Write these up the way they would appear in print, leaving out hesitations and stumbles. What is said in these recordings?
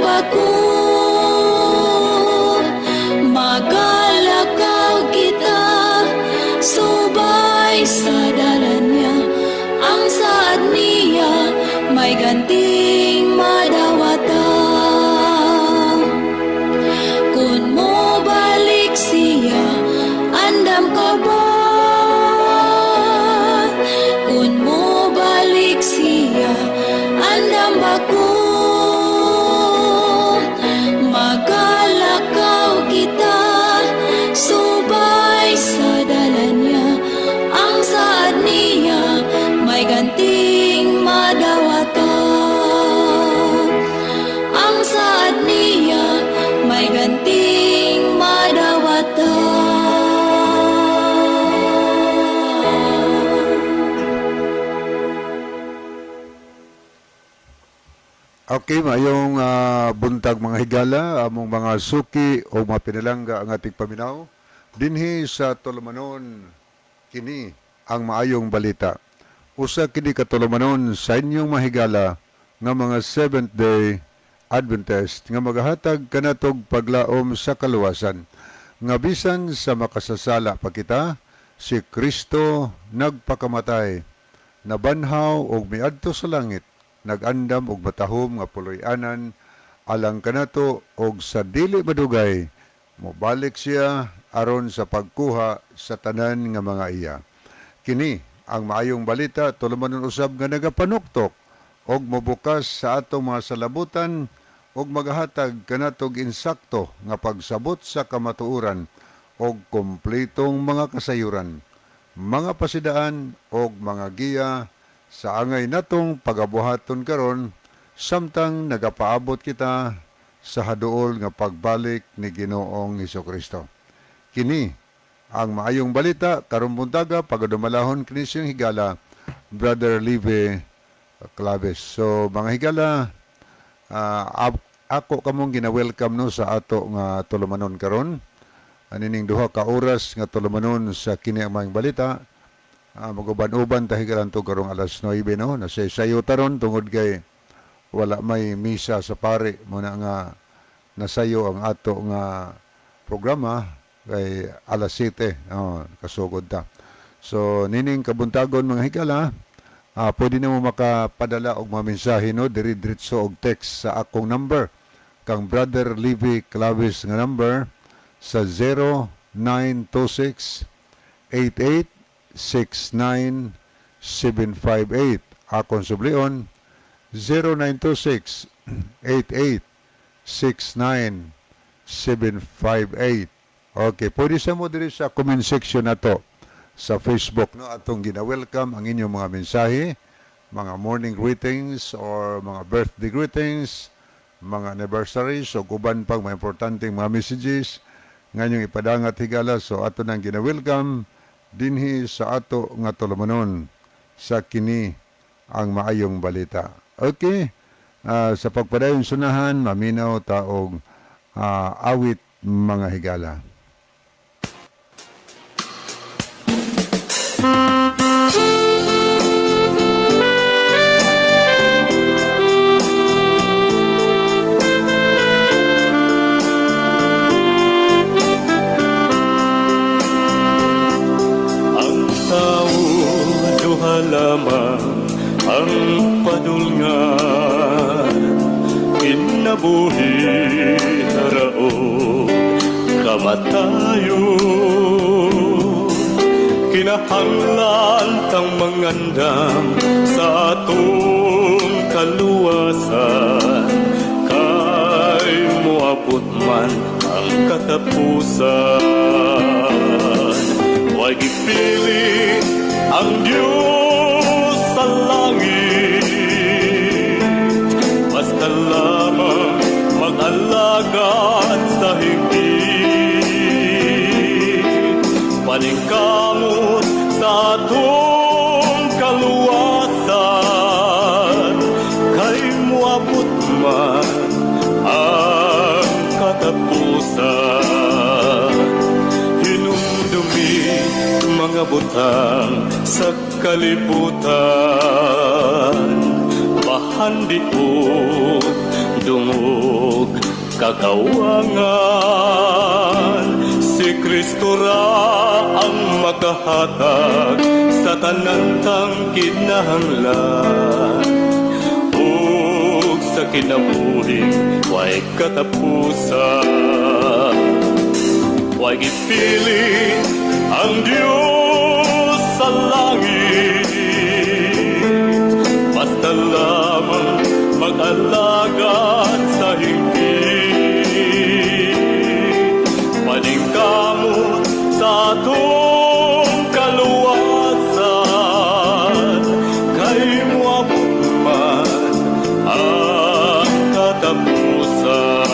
ba ko? Magalakaw kita subay sa dalan niya. Ang saad niya may ganting madawata. Kung mo balik siya, andam ka ba? Kung mo balik siya, andam ba ko? Magalakaw kita subay sa dalan niya. Ang saad niya may ganting madawata. Ang saad niya may ganting madawata. Okay, mayong buntag, mga higala, among mga suki o mga pinalangga ang ating paminaw. Dinhi sa Tulumanon, kini ang maayong balita. Usa kini ka tulumanon sa inyong mahigala nga mga Seventh Day Adventist nga magahatag kanatog paglaom sa kaluwasan. Nga bisan sa makasasala pa kita, si Kristo nagpakamatay, nabanhaw og miadto sa langit, nagandam og matahom nga puloy-anan alang kanato, og sa dili madugay mobalik siya aron sa pagkuha sa tanan nga mga iya. Kini ang maayong balita, tulumanon usab nga nagapanuktok og mobukas sa atong mga salabutan og magahatag kanatog insakto nga pagsabot sa kamatuoran og kompletong mga kasayuran, mga pasidaan og mga giya sa angay natong pagabuhaton karon samtang nagapaabot kita sa haduol nga pagbalik ni Ginoong Hesukristo. Kini ang maayong balita karong buntaga, pagadumalahon kini siyang higala, Brother Live Claves. So mga higala, ako kamong gina-welcome, no, sa ato nga tulumanon karon. Anining 2 ka oras nga tulumanon sa kini ang maayong balita. Maguban-uban ta, higala, to karong alas 9, no. Nasaysayo taron tungod kay wala may misa sa pare muna nga nasayo ang ato nga programa kay alas 7, oh, kasugod ta. So nining kabuntagon, mga higala, pwede na mo makapadala og mga mensahe, no, diri diretso og text sa akong number kang Brother Livy Clavis nga number sa 0926 88 69 758. Akong sublion, 0926 88 69 758. Okay, pwede sa mo diri sa comment section na to sa Facebook, no, atong gina-welcome ang inyong mga mensahe, mga morning greetings or mga birthday greetings, mga anniversaries o uban pang mga importanteng mga messages nga inyong ipadangat, higala. So ato nang gina-welcome dinhi sa ato nga tulumanon sa kini ang maayong balita. Okay. Sa pagpadayon sunahan, maminaw ta og awit, mga higala. Ang tao, duha lamang ang padulngan, kinabuhi ra o kamatayon. Kinahanglan tang mangandam sa atong kaluwasan, kay moabot man ang katapusan. Way gipili ang Diyos sa langit, basta lamang mag-alagad sa higpit. Paningkamot sa atong kaluwasan, kay moabot man ang katapusan. Hinumdumi mga butang sa kalibutan, bahandiot. Dungog kakawangan. Si Kristo ra ang makahatag sa tanan tang kinahanglan ug sa kinabuhing way katapusan. Way gipili ang Diyos sa langit, basta lamang mag-alagad sa higpit. Paningkamot sa atong kaluwasan, kay moabot man ang katapusan.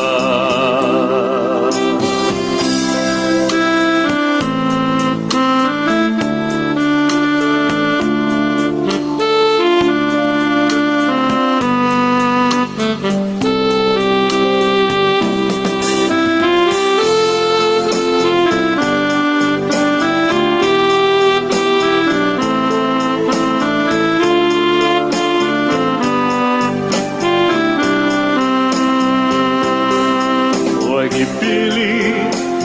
Huwag ipili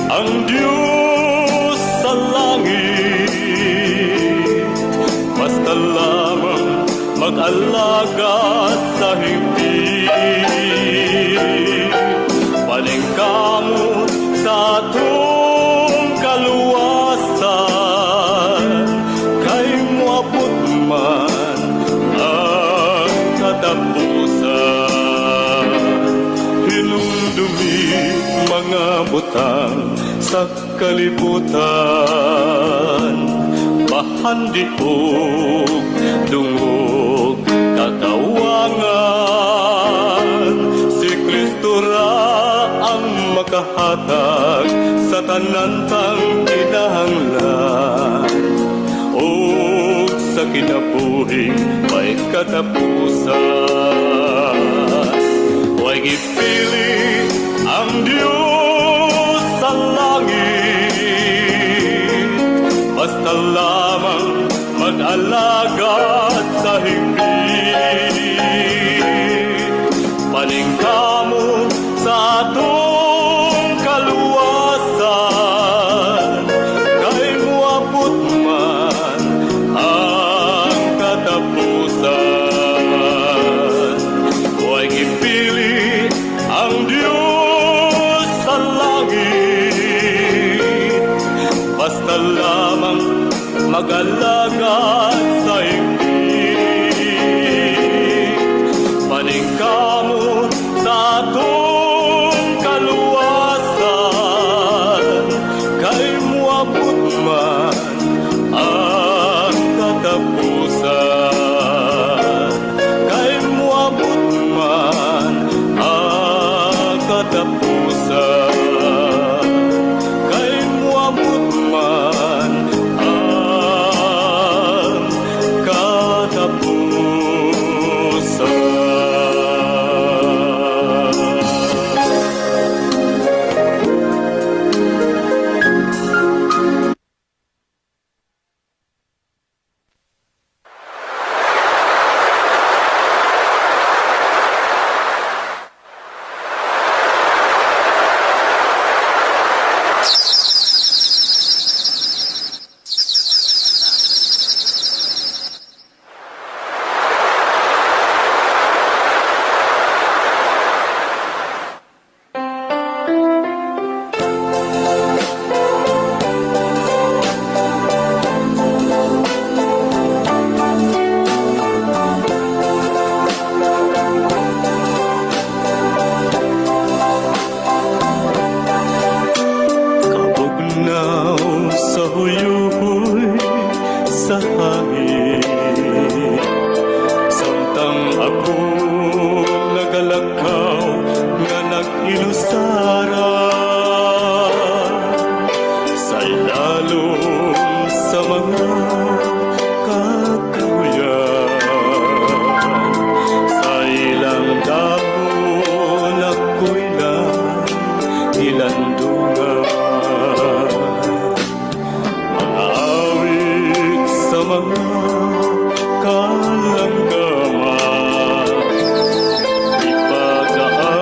ang Diyos sa langit, basta lamang mag-alagad sa higpit. Paningkamot sa atong kaluwasan, kay moabot man ang katapusan. Hinumdumi mga butang sa kalibutan, bahandi og dungog kakawangan. Si Kristo ra ang makahatag sa tanan tang kinahanglan ug sa kinabuhing may katapusan. Way gipili ang Diyos sa langit, basta lamang mag-alagad sa higpit. Paningkamot sa atong kaluwasan, kay moabot man ang katapusan. Way gipili ang Diyos sa langit, basta lamang mag-alagad sa higpit. Paningkamot sa atong kaluwasan, kay moabot man ang katapusan. Kay moabot man ang katapusan. Kay moabot man ang katapusan. Kabugnaw sa huyuhoy sa hangin, samtang ako nagalakaw nga nag-ilusara sa ilalom sa mga kakahuyan, sa ilang dahon ako'y gilandungan. Mga awit sa mga kalanggaman, ipagaagay.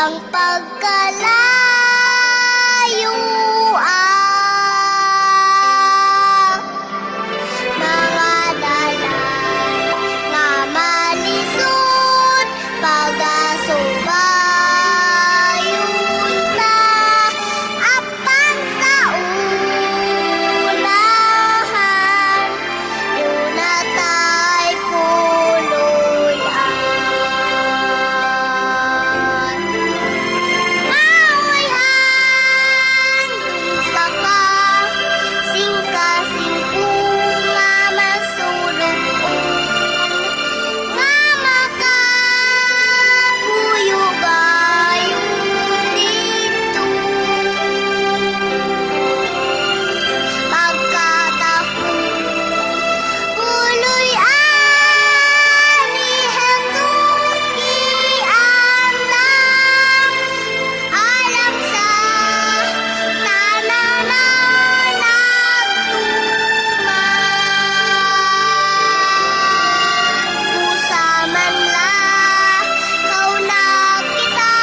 Ang pagkalayo. Mga dalan nga malisod, pagasubayon ta, apan sa unahan duna tay puloy-an. Maoy handom sa kasing-kasing nga masulub-on, nga makapuyo gayon didto. Pagkatapos puloy-an ni Jesus giandam alang sa tanan na nagtuman. Busa man lakaw na kita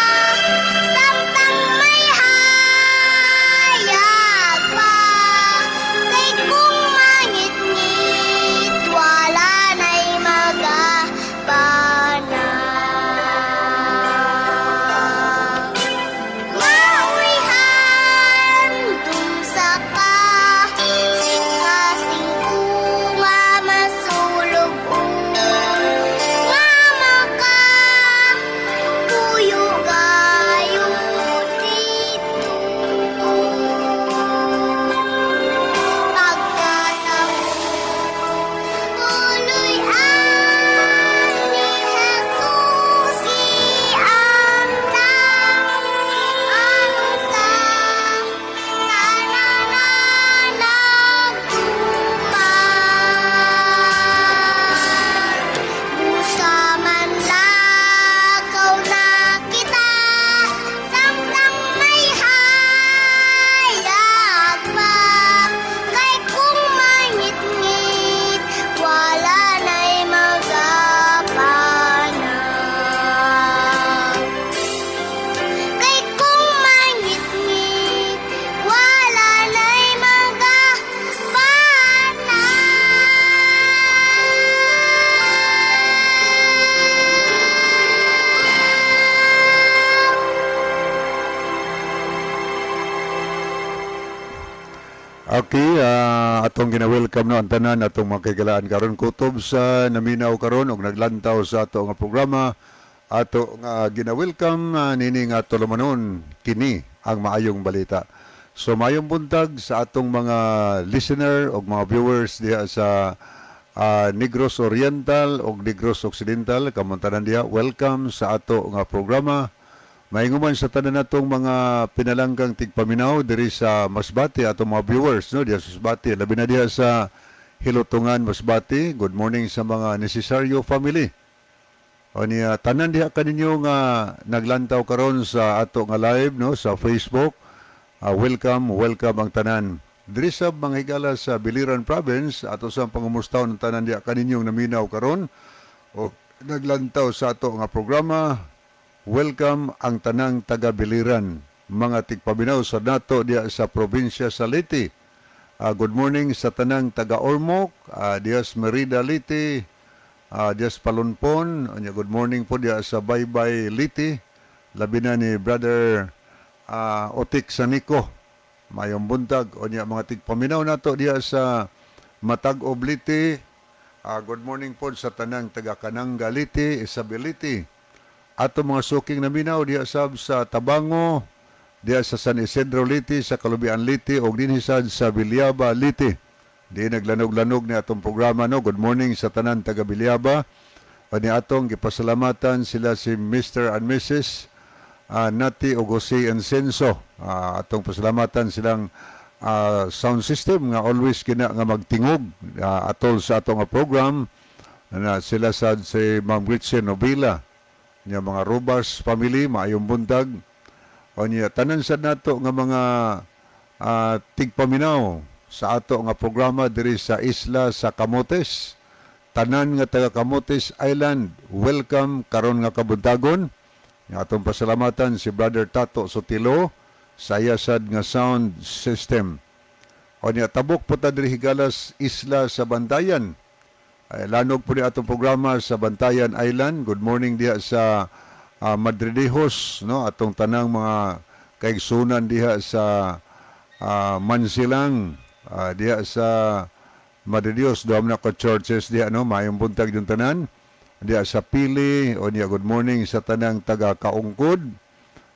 samtang may hayag pa, kay kung mangitngit, wala na'y magapana. Maoy handom sa kasing-kasing nga masulub-on, nga makapuyo gayon didto. Pagkatapos puloy-an ni Jesus giandam alang sa tanan na nagtuman. Busa man lakaw na kita samtang may hayag pa, kay kung mangitngit, wala na'y magapana. Kay kung mangitngit, wala na'y magapana. Okay, atong gina-welcome no ang tanan atong mga kahigalaan karon, kutob sa naminaw karon og naglantaw sa ato nga programa. Ato nga gina-welcome nini nga tulumanon, kini ang Maayong Balita. So maayong buntag sa atong mga listener og mga viewers diha sa Negros Oriental og Negros Occidental, kamong tanan diha, welcome sa ato nga programa. Mainguman sa tanan natong mga pinalanggang tigpaminaw diri sa Masbate, atong mga viewers no diha sa Masbate, labi na diha sa Hilutungan, Masbate. Good morning sa mga Necessario family. O niya tanan diha kaninyo nga naglantaw karon sa ato nga live no sa Facebook. Welcome, welcome ang tanan. Diri sa mga higala sa Biliran Province, ato sa pangumustaw ng tanan diha kaninyong naminaw karon o naglantaw sa ato nga programa. Welcome ang tanang taga Biliran, mga tigpaminaw sa nato diha sa probinsya sa Leyte. Good morning sa tanang taga Ormoc, diha sa Merida, Leyte, diha sa Palonpon. Unya, good morning po diha sa Baybay, Leyte. Labi na ni Brother Otik Sanico. Mayong buntag. Unya, mga tigpaminaw nato diha sa Matag-ob, Leyte. Good morning po sa tanang taga Kananga, Leyte, Isabel, Leyte. Ato mga suking naminaw diha sab sa Tabango, diha sa San Isidro, Leyte, sa Kalubian, Leyte ug dinhi sad sa Villaba, Leyte. Di naglanog-lanog ni atong programa no. Good morning sa tanan taga Villaba. Ani atong gipasalamatan sila si Mr. and Mrs. Nati ug Jose Ensenso. Atong pasalamatan silang sound system nga always kina nga magtingog atol sa atong nga program na sila sad si Ma'am Gretchen Novila nya mga Robas family, maayong buntag. O niya tanan sad nato nga mga tigpaminaw sa ato nga programa diri sa isla sa Camotes, tanan nga taga Camotes Island, welcome karon nga kabuntagon. Nga atong pasalamatan si Brother Tato Sotilo sa iya sad nga sound system. O niya, tabok po ta diri, higalas, isla sa Bantayan. Ay, lanog po ni atong programa sa Bantayan Island. Good morning diha sa Madridejos, no? Atong tanang mga kaigsunan diha sa Mansilang, diha sa Madridejos, duha na ka churches diha, no? Maayong buntag yung tanan. Diha sa Pili, o niya, good morning sa tanang taga Kaungkod.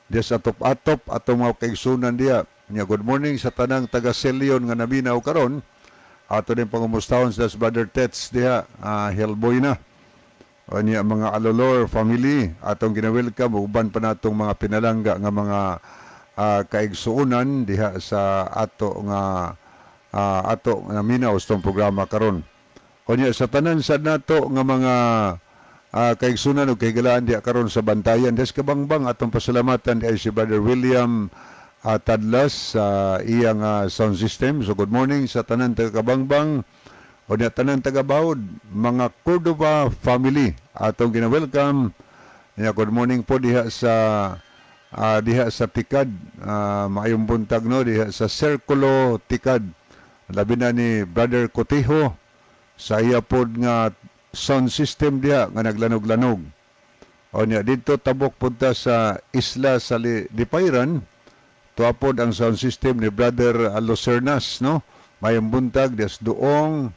Diha sa Atop-Atop, atong mga kaigsunan diha. Niya, good morning sa tanang taga Selion nga naminaw karon. Ato din pangumustahon sa Brother Tets diha, Hellboy na. O niya, mga Alolor family, atong gina-welcome uban pa natong mga pinalangga nga mga kaigsuonan diha sa ato nga ato nga minaw sa tong programa karon. O niya, sa tanan sa nato nga mga kaigsunan ug kahigalaan diha karon sa Bantayan, des Kabangbang, atong pasalamatan diha si Brother William Tadlas sa iyang sound system. So good morning sa tanan taga Kabangbang o niya, tanan taga Baud, mga Cordova family, atong gina-welcome. Niya, good morning po diha sa Tikad, maayong buntag, no, diha sa Circulo Tikad. Labi na ni Brother Cotijo sa iya pod nga sound system diha nga naglanog-lanog. O niya, dito tabok punta sa isla sa Dipayran, tuwa pod ang sound system ni Brother Lucernas, no? Mayong buntag diha sa Duong,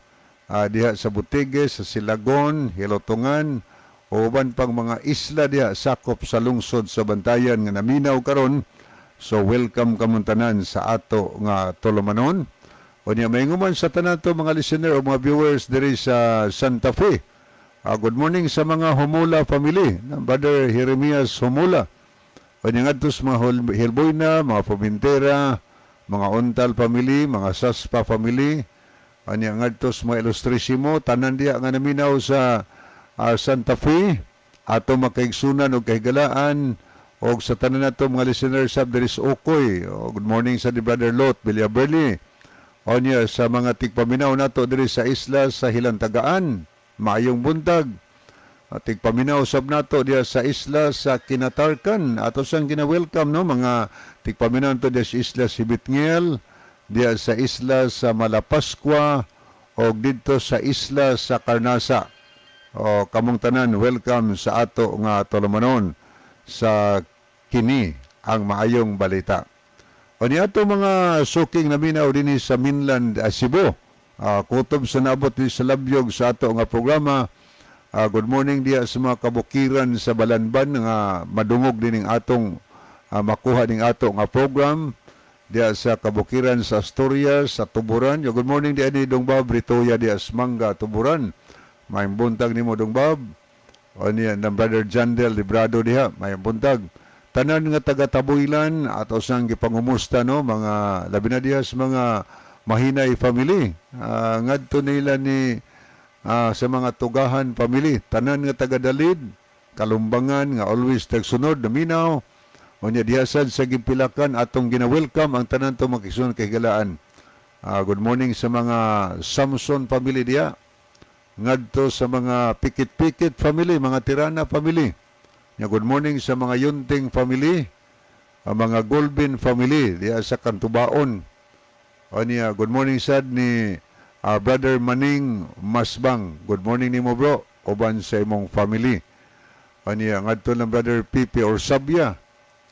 diha sa Butiges, sa Silagon, Hilotungan, o uban pang mga isla diha sakop sa lungsod sa Bantayan nga naminaw karon. So welcome kamong tanan sa ato nga tulumanon. O niya, mainguman sa tanan to mga listener o mga viewers diri sa Santa Fe. Good morning sa mga Humula family, na Brother Jeremias Humula. O niya, ngadto sa mga Hilboyna, mga Pumentera, mga Ontal family, mga Saspa family. O niya, ngadto sa mga Ilustrisimo, tanan diha nga naminaw sa Santa Fe, ato makaigsunan og kahigalaan, og sa tanan nato mga listeners sa diri sa Okoy. O, good morning sa di Brother Lot Villaberli. O niya, sa mga tigpaminaw nato diri sa isla sa Hilantagaan, maayong buntag. At tigpaminaw sab nato diha sa isla sa Kinatarkan. Ato sang gina-welcome, no, mga tigpaminaw nato diha sa isla si Bitngel, diha sa isla sa Malapascua o didto sa isla sa Carnasa. O kamong tanan, welcome sa ato nga tulumanon sa kini ang maayong balita. O niya, ato mga suking naminaw dinhi sa mainland Cebu. Kutob sa naabot din sa labyog sa ato nga programa. Good morning diha sa mga kabukiran sa Balanban nga madungog din ning atong makuha ning ato nga program diha sa kabukiran sa Asturias, sa Tuburan. Yo, good morning diha ni Dong Bob Ritoya diha sa Manga, Tuburan. Maayong buntag nimo, Dong Bob. O niya, ng Brother Jandel Librado diha, maayong buntag. Tanan nga taga Tabuilan ato sang gipangumusta, no, mga labi na diha sa mga Mahinay family. Ngadto nila ni sa mga Tugahan family, tanan nga taga Dalid, Kalumbangan nga always tagsunod naminaw. Unya diha sad sa Gimpilakan, atong gina-welcome ang tanan to makisunod kay higalaan. Good morning sa mga Samson family diha. Ngadto sa mga Pikit-Pikit family, mga Tirana family. Nya, good morning sa mga Yunting family, ang mga Golbin family diha sa Kantubaon. O niya, good morning sad ni Brother Maning Masbang. Good morning nimo, bro, uban sa imong family. O niya, ngadto lang Brother Pipi or Sabya.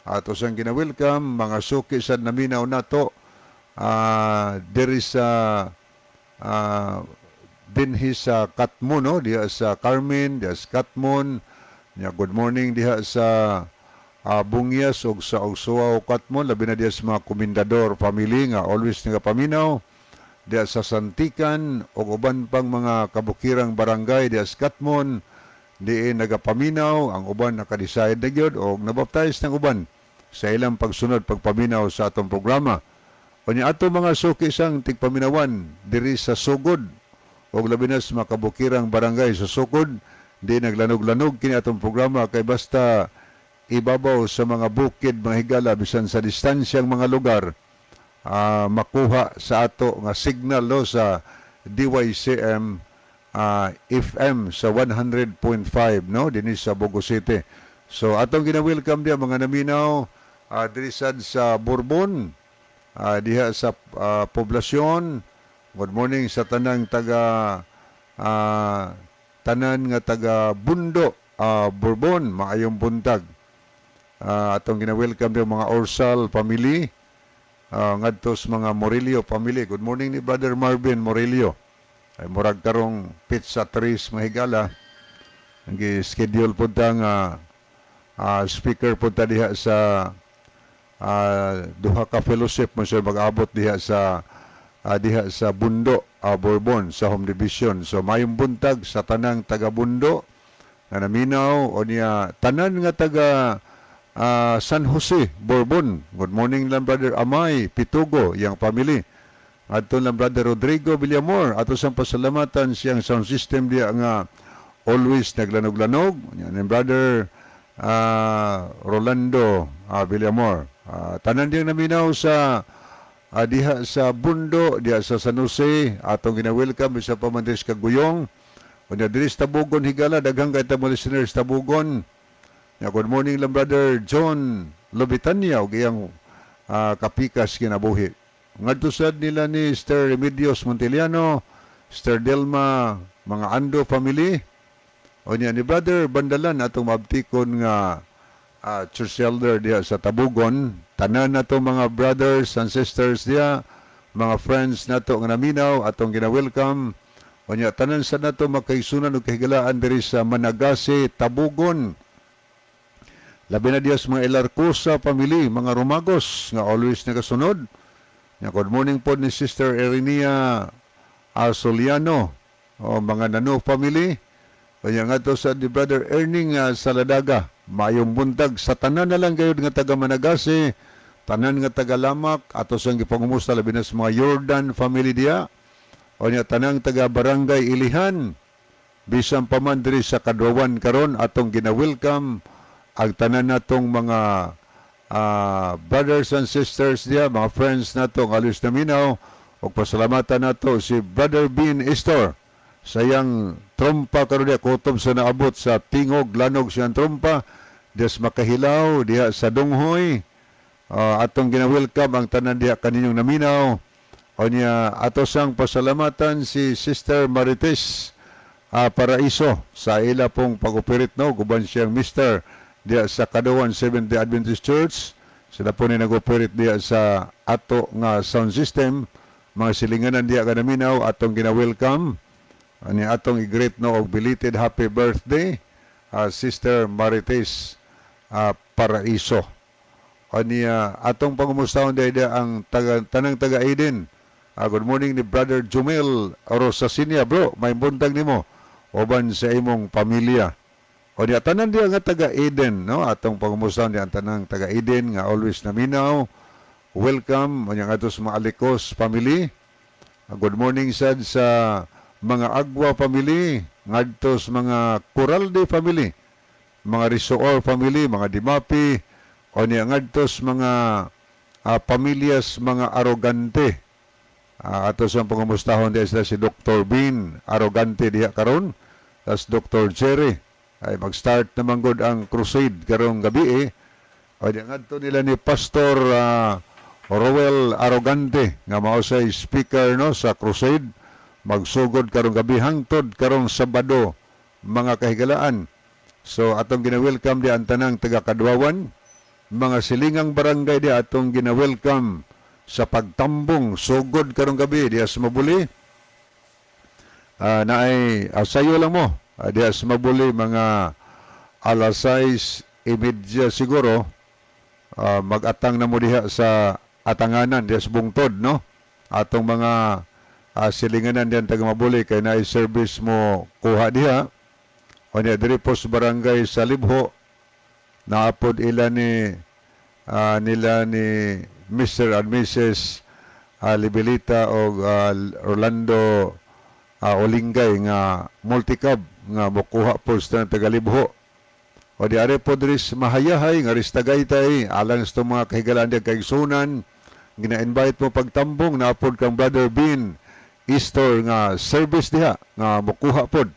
Ato sang gina-welcome mga suki sad naminaw nato diri sa dinhi sa Katmon, no, diha sa Carmen, diha sa Katmon. Nya, good morning diha sa Bungias ug sa Ogsuaw Katmon, labi na diha sa mga Komendador family nga always nagapaminaw diha sa Santikan ug uban pang mga kabukirang barangay diha sa Katmon diin nagapaminaw ang uban, naka-decide na gyud og nabaptize ng uban sa ilang pagsunod pagpaminaw sa atong programa. Unya, ato mga suki sang tigpaminawan diri sa Sugod og labi na sa mga kabukirang barangay sa Sugod di naglanog-lanog kini atong programa kay basta ibabaw sa mga bukid, mga higala, bisan sa distansyang mga lugar, makuha sa ato nga signal, no, sa DYCM FM sa 100.5, no, dinhi sa Bogo City. So atong gina-welcome diha mga naminaw diri sad sa Borbon, diha sa poblasyon. Good morning sa tanang taga tanan nga taga Bundo, Borbon, maayong buntag. Atong gina-welcome diha mga Orsal family, ngadto sa mga Morillo family. Good morning ni Brother Marvin Morillo. Ay murag karong petsa 3, mga higala. Ang gi-schedule pud ta nga speaker pud ta diha sa duha ka fellowship mo siya mag-abot diha sa Bundo, Borbon, sa home division. So mayong buntag sa tanang taga Bundo nga naminaw o niya tanan nga taga San Jose, Borbon. Good morning lang Brother Amay Pitugo, yang family. Adto lang Brother Rodrigo Villamor, ato sang pasalamatan siyang sound system diha nga always naglanog-lanog. Yan ang Brother Rolando Villamor. Tanan diyang naminaw sa diha sa Bundo, diha sa San Jose, atong gina-welcome sa pamandres Kaguyong. Unya diri sa Tabugon, higala, daghang kay ta mo listeners Tabugon. Ya, good morning lang Brother John Lobitania ug iyang kapikas kinabuhi. Ngadto sad nila ni Sir Remedios Montiliano, Sir Delma, mga Ando family. O niya ni Brother Bandalan, atong maabtikon nga church elder diha sa Tabugon. Tanan nato mga brothers and sisters diha, mga friends nato nga naminaw, atong gina-welcome. O niya tanan sa nato makaigsunan ug kahigalaan diri sa Managase, Tabugon. Labi na diya sa mga Elarcosa family, mga Romagos nga always nagasunod. Ya, good morning po ni Sister Erinia Soliano o mga Nano family. Kanya nga to sa di Brother Erning Saladaga. Mayong buntag sa tanan na lang gayud nga taga Managase, tanan nga taga Lamak, ato sang gipangumusta labi na sa mga Jordan family diya. O niya tanang taga Barangay Ilihan. Bisan pa man diri sa Kadwawan karon, atong gina-welcome ang tanan natong mga brothers and sisters diya, mga friends nato nga always naminaw, ug pasalamatan nato si Brother Bean Istor sa iyang trompa karon diya, kutob sa naabot sa tingog lanog siyang trompa diya sa Makahilaw diha sa Donghoy. Atong gina-welcome ang tanan diha kaninyong naminaw. O niya ato sang pasalamatan si Sister Marites Paraiso sa ila pong pag-operate, no, guban siyang mister diya sa Kaduan Seventh Day Adventist Church. Sila po ni nag-operate diya sa ato nga sound system. Mga silinganan diya kanaminaw, atong gina-welcome ani atong i-greet, no, og belated happy birthday, Sister Marites Paraiso. Aniya atong pangumustahon diya ang taga, tanang taga Eden. Good morning ni Brother Jumel Rosasinia, bro. May buntag nimo uban sa imong pamilya. O diya tanan diya nga taga Eden, no? Atong pangumustahon diya ang tanang taga Eden nga always naminaw. Welcome unya ngadto sa mga Alicos family. Good morning sad sa mga Agwa family, ngadto sa mga Coralde family, mga Risoor family, mga Dimapi, o niya ngadto sa mga pamilyas mga Arogante. Ato sa pangamustahon diya sila si Dr. Bean Arogante diha karon, tas Dr. Jerry ay mag-start naman gud ang crusade karong gabi eh. O diya ngadto nila ni Pastor Roel Arogante nga mao say speaker, no, sa crusade magsugod karong gabi hangtod karong Sabado, mga kahigalaan. So atong gina-welcome di ang tanang taga Kadwawan, mga silingang barangay di atong gina-welcome sa pagtambong sugod karong gabi diya sa Mabuli. Naay sayo lang mo diya sa Mabuli mga alas 6:30 siguro, mag-atang na mo diha sa atanganan diha sa bungtod, no, atong mga silinganan diyan taga Mabuli kay naay service mo kuha diha. O niya diri po sa barangay sa Libho, naapod ila ni nila ni Mr. and Mrs. Libilita o Orlando Olingay nga multicab nga mokuha po sa taga Libho. O di are po diri sa Mahayahay nga ris Tagaytay, alang sa itong mga kahigalaan diya kaigsunan gina-invite mo pagtambong, naapod kang Brother Bean Easter nga service diha nga mokuha pod.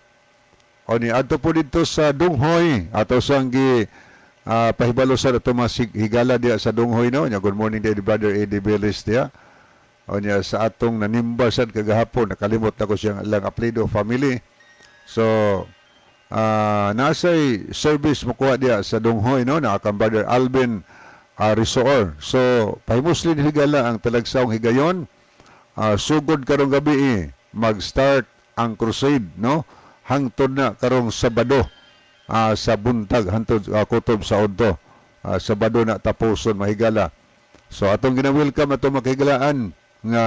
O ni adto po dito sa Dunghoy ato sang gi Pahibalo sa ato mga higala diya sa Donghoy, no. Nya good morning diya ni Brother Eddie Belis diya. O niya sa atong nanimba sad kagahapon, nakalimot na ko siyang lang apelyido, family. So nasay service mo kuha diya sa Donghoy, no, na kang Brother Alvin Risoor. So pahimuslin, higala, ang talagsaong higayon, sugod karong gabi eh, mag-start ang crusade, no, hangtod na karong Sabado sa buntag, hangtod kutob sa 8. Sabado na tapuson, mahigala. So atong gina-welcome atong makigalaan nga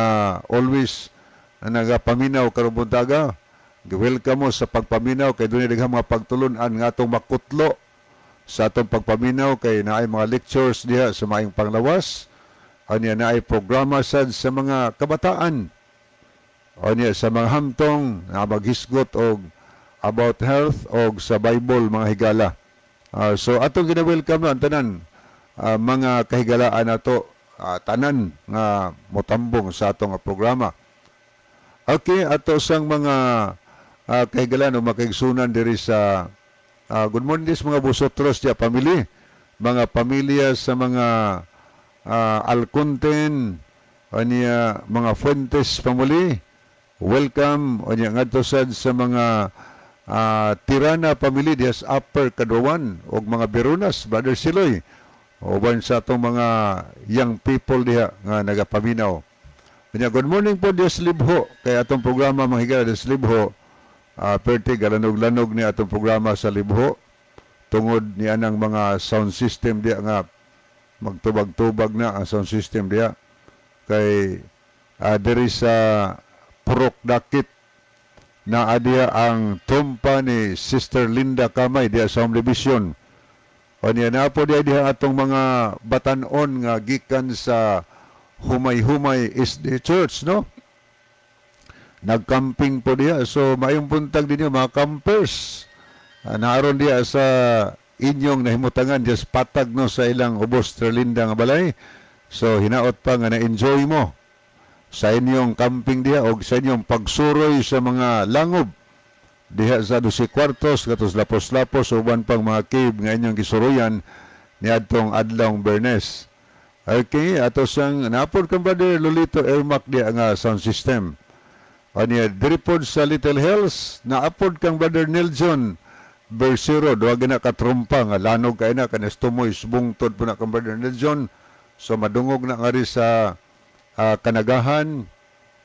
always nagapaminaw karong buntaga. Welcome mo sa pagpaminaw kay dunay daghang mga pagtulun-an nga atong makutlo sa atong pagpaminaw kay naay mga lectures diha sa maayong panglawas. Anya naay programa sad sa mga kabataan. Anya sa mga hamtong na maghisgot og about health og sa Bible, mga higala. So atong gina-welcome ang tanan mga kahigalaan nato, tanan nga motambong sa atong programa. Okay, ato sang mga kahigalaan o makaigsunan diri sa good morning dis mga Bosotros dia family, mga pamilya sa mga Alconten, anya mga Fuentes family. Welcome. Anya ngadto sad sa mga Tirana family diha sa Upper Caduan ug mga Berunas, Brother Siloy. Uban sa atong mga young people diha nga nagapaminaw. Anya good morning po diha sa Libho kay atong programa, mga higala, diha sa Libho. Perti galanog-lanog ni atong programa sa Libho tungod ni anang mga sound system diha nga magtubag-tubag na ang sound system diha kay diri sa Purok Dakit na diha ang tumpa ni Sister Linda Kamay diha sa Home Division. O niya na po diha diha atong mga batanon nga gikan sa Humay-Humay SDA Church, no? Nagcamping po diha. So maayong buntag dinyo, mga campers. Naaron diha sa inyong nahimutangan diha sa patag, no, sa ilang ubos Terlinda nga balay. So hinaot pa nga na-enjoy mo sa inyong camping diha o sa inyong pagsuroy sa mga langob diha sa Doce Cuartos, katos Lapos-Lapos, uban pang mga cave nga inyong gisuroyan niadtong adlawng Bernes. Okay, ato sang napod kang Brother Lolito Ermac diha nga sound system. Anya diri pod sa Little Hills, naapod kang Brother Nelson Bersero, duha gina ka trumpa nga lanog kay na kanas tumoy bungtod po na kang Brother Nelson. So madungog na ngari sa Kanagahan,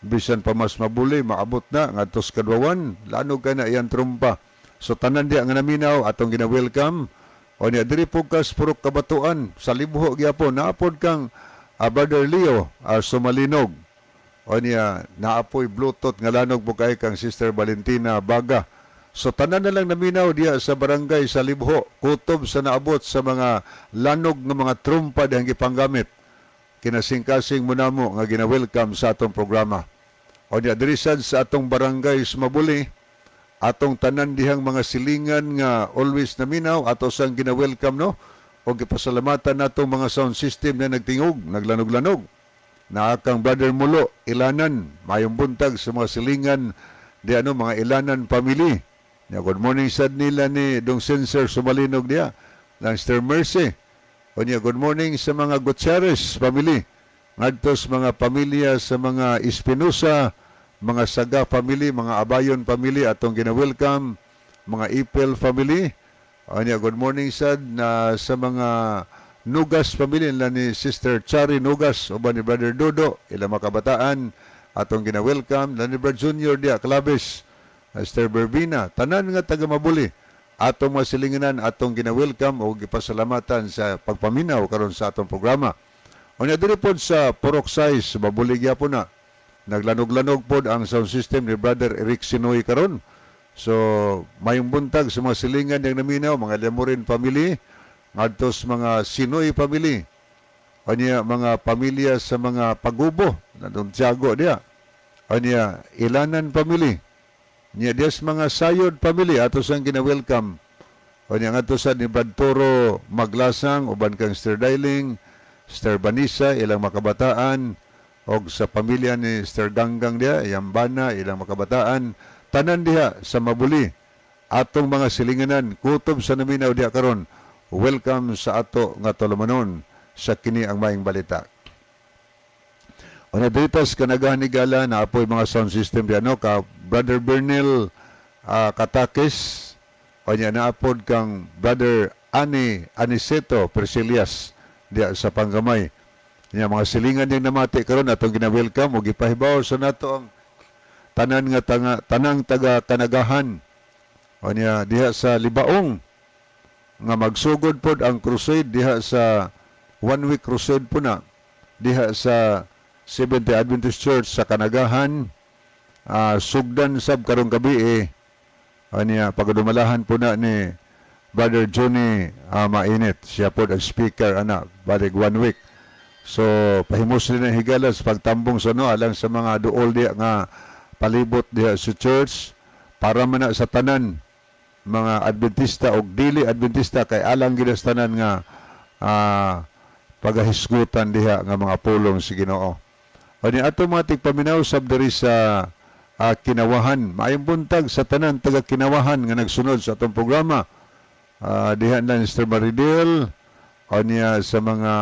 bisan pa mas mabuli, maabot na ngadto sa Kadwawan, lanog ka na iyang trumpa. So tanan diha nga naminaw, atong gina-welcome. O niya diri po kas Purok Kabatuan sa Libho gyapon, naapod kang Brother Leo Sumalinog. O niya naapoy Bluetooth nga lanog po kay kang Sister Valentina Baga. So tanan na lang naminaw diha sa barangay sa Libho, kutob sa naabot sa mga lanog nga mga trumpa dihang gipanggamit. Kinasingkasing mo namo nga gina-welcome sa atong programa. O niya diri sad sa atong barangay sa Mabuli, atong tanan dihang mga silingan nga always naminaw, ato sang gina-welcome, no, o gipasalamatan natong mga sound system na nagtingog, naglanog-lanog. Naa kang Brother Mulo, Ilanan, mayong buntag sa mga silingan di ano mga Ilanan family. Ya, good morning sad nila ni Dong Sensor Sumalinog diya, lang Sister Mercy. O niya, good morning sa mga Gutierrez family. Ngadto sa mga pamilya sa mga Espinosa, mga Saga family, mga Abayon family, atong gina-welcome, mga Ipel family. O niya, good morning sad na sa mga Nugas family nila ni Sister Chari Nugas uban ni Brother Dodo, ilang mga kabataan atong gina-welcome, na ni Brother Junior diya Claves, Sister Berbina, tanan nga taga Mabuli atong mga silinganan, atong gina-welcome o gipasalamatan sa pagpaminaw karon sa atong programa. Unya diri pod sa Purok Sais, Mabuli gyapon na. Naglanog-lanog pod ang sound system ni Brother Eric Sinoy karon. So, mayong buntag sa mga silingan yang naminaw, mga Lemorin family, ngadto sa mga Sinoy family, anya mga pamilya sa mga Pagubo, nandong Tiago diya. Anya Ilanan family, niya diya sa mga Sayod family, ato sang gina-welcome. Anya ngadto sa ni Brad Toro Maglasang, uban kang Sir Dailing, Sir Banisa, ilang makabataan, og sa pamilya ni Sir Ganggang diya, iyang bana, ilang makabataan, tanan diha sa Mabuli, atong mga silinganan, kutob sa naminaw diha karon. Welcome sa ato nga tulumanon sa kini ang maayong balita. Una dito sa Kanagahan, higala, naa poy mga sound system diyan, no, ka Brother Bernil Katakis o niya naapod kang Brother Ani Aniceto Priscilias diya sa Panggamay. Niya mga silingan niyang namati karon, atong gina-welcome ug gipahibaw sa nato ang tanan nga tanga, tanang taga Kanagahan o niya diha sa Libaong nga magsugod pod ang crusade diha sa one week crusade po na diha sa Seventh Day Adventist Church sa Kanagahan, sugdan sab karong gabi eh. Anya pagdumalahan po na ni Brother Johnny Mainit. Siya po ang speaker ana balik one week. So pahimos ni higala sa pagtambong sa no alang sa mga duol diha nga palibot diha sa church para man na sa tanan mga Adventista o dili Adventista kay alang gid sa tanan nga pagahisgutan diha nga mga pulong sa Ginoo. O ni ato mga tigpaminaw sab diri sa Kinawahan. Maayong buntag sa tanan taga Kinawahan nga nagsunod sa atong programa. Diha na ni Mr. Maridel o niya sa mga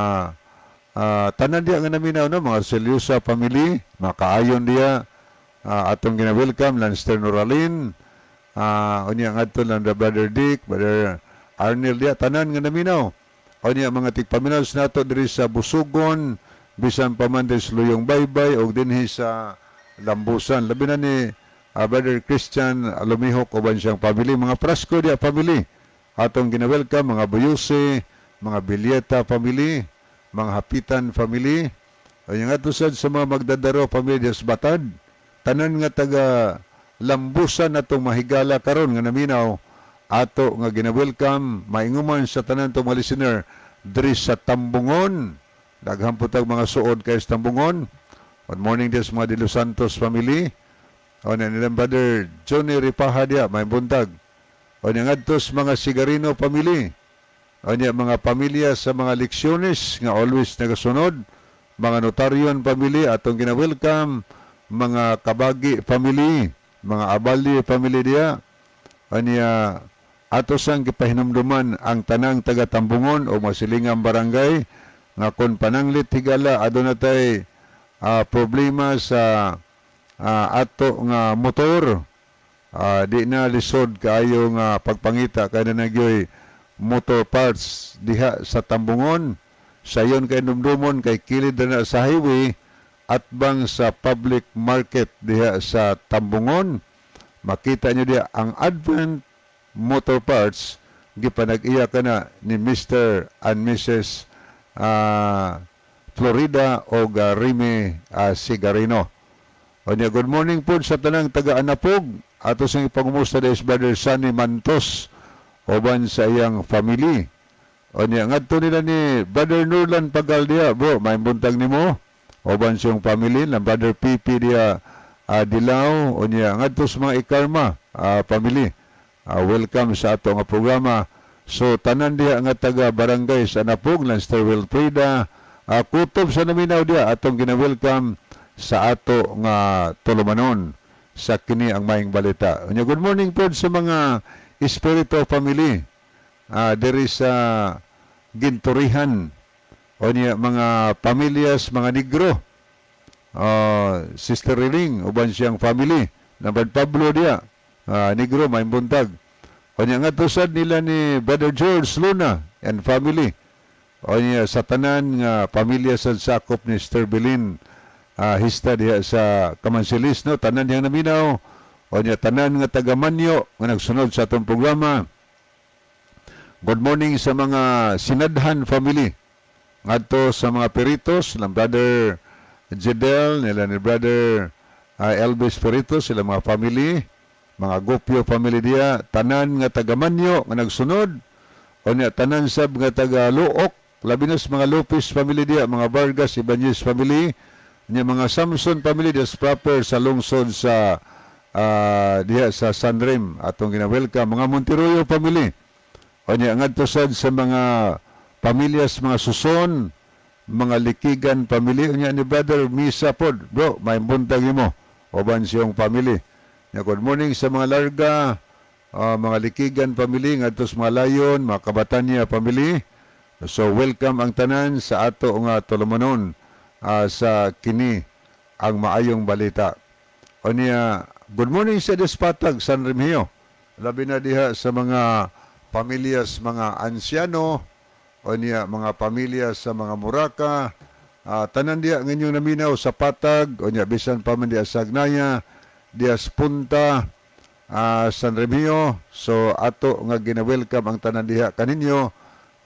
tanan diha nga naminaw, no, mga Selyosa family, mga kaayon diha, atong gina-welcome lan Sister Noralyn, unya ngadto lang the Brother Dick, Brother Arnel diha, tanan nga naminaw. O niya mga tigpaminaw sa nato diri sa Busugon, bisan pa man diri sa Luyong Baybay og dinhi sa Lambusan. Labi na ni Brother Christian Lumihok uban siyang family, mga Prasco diha family. Atong gina-welcome mga Buyuse, mga Bilyeta family, mga Hapitan family. O yung ato sad sa mga Magdadaro family diha sa Batad. Tanan nga taga Lambusan atong mahigala karon nga naminaw, ato nga gina-welcome. Mainguman sa tanan tong mga listener diri sa Tambungon. Daghan po tag mga suod kay sa Tambungon. Good morning din sa mga De Los Santos family. O na nilang Brother Johnny Ripaha diya, may buntag. O niya ngadto sa mga Sigarino family. O niya mga pamilya sa mga leksyones nga always nagasunod. Mga Notarion family atong gina-welcome, mga Kabagi family, mga Abali family diya. Anya ato sang gipahinumduman ang tanang taga Tambungon o masilingang barangay nga kon pananglit, higala, aduna tay problema sa ato nga motor, di na lisod kaayo nga pagpangita kay na nagyoy motor parts diha sa Tambungon. Sayon kay dumdumon kay kilid na sa highway atbang sa public market diha sa Tambungon. Makita nyo diha ang Advent Motor Parts, gipanag-iya kana ni Mr. and Mrs. Florida o Rime Sigarino. O niya, good morning po sa tanang taga-Anapog. Ato sang ipangumusta is Brother Sunny Mantos uban sa iyang family. O niya, ngadto nila ni Brother Nurlan Pagaldia, bro, may buntag nimo. Uban sa iyang family, na Brother PP diya Dilaw, o niya, ngadto sa mga Ikarma family. Welcome sa ato nga programa. So, tanan diha nga taga barangay sa Anapog, Lanster Wilfrida, kutob sa naminaw diha, atong gina-welcome sa ato nga tulumanon sa kini ang maayong balita. Unya, good morning po sa mga Espiritu family diri sa Ginturihan o niya mga pamilyas mga Negro, Sister Riling uban siyang family na Brad Pablo diya, Negro, may buntag. O niya ngadto sad nila ni Brother George Luna and family. O niya sa tanan nga pamilya sa sakop ni Sister Belin hista diha sa Kamansilis, no, tanan niyang naminaw. O niya tanan nga taga Manyo nga nagsunod sa atong programa. Good morning sa mga Sinadhan family. Ngadto sa mga Peritos, ng Brother Jedel, nila ni Brother Elvis Peritos, sila mga family, mga Gopio family diya, tanan nga taga Manyo nga nagsunod, o niya tanan sab nga taga Luok, labi na sa mga Lopez family diya, mga Vargas, Ibanez family, niya mga Samson family diya sa proper sa lungsod sa diha sa Sanrem, atong gina-welcome mga Monteroyo family. O niya ngadto sad sa mga pamilyas mga Suson, mga Likigan family, unya ni Brother Misa pod, bro, may buntag nimo uban siyong family. Nya good morning sa mga Larga, mga Likigan family, ngadto sa mga Layon, mga Kabatanya family. So welcome ang tanan sa ato nga tulumanon sa kini ang maayong balita. O niya, good morning sa Despatag, San Remigio. Labi na diha sa mga pamilyas, mga ansyano, o niya, mga pamilya sa mga Muraka, tanan diha nga inyong naminaw sa Patag, o niya, bisan pa man diha sa Agnaya, diha sa Punta, San Remigio. So ato nga gina-welcome ang tanan diha kaninyo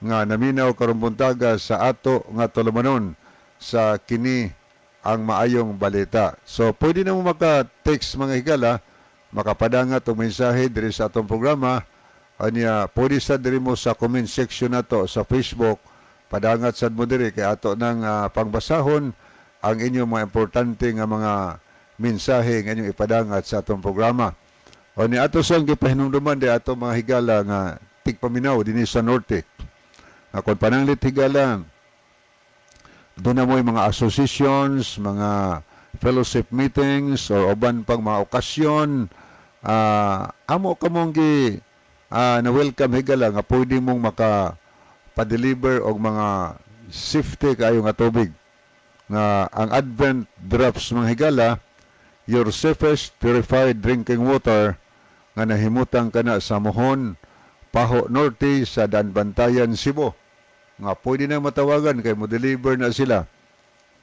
nga naminaw karong buntaga sa ato nga tulumanon sa kini ang maayong balita. So pwede na mo maka-text, mga higala, makapadangat og mensahe diri sa atong programa. Anya, pwede sa diri mo sa comment section nato sa Facebook, padangat sad mo diri kay ato nang pangbasahon ang inyong mga importante nga mga mensahe nga inyong ipadangat sa atong programa. O ni ato sang gipahinumduman di ato, mga higala nga tigpaminaw dinhi sa Norte. Nga kon pananglit, higala, duna moy mga associations, mga fellowship meetings or uban pang mga okasyon, amo kamong gi na welcome, higala, nga pwede mong maka pa-deliver og mga safety kayo nga tubig nga ang Advent Drops, mga higala, your safest purified drinking water nga nahimutang kana sa Mohon, Pajo Norte sa Daanbantayan, Cebu, nga pwede na matawagan kay mo deliver na sila.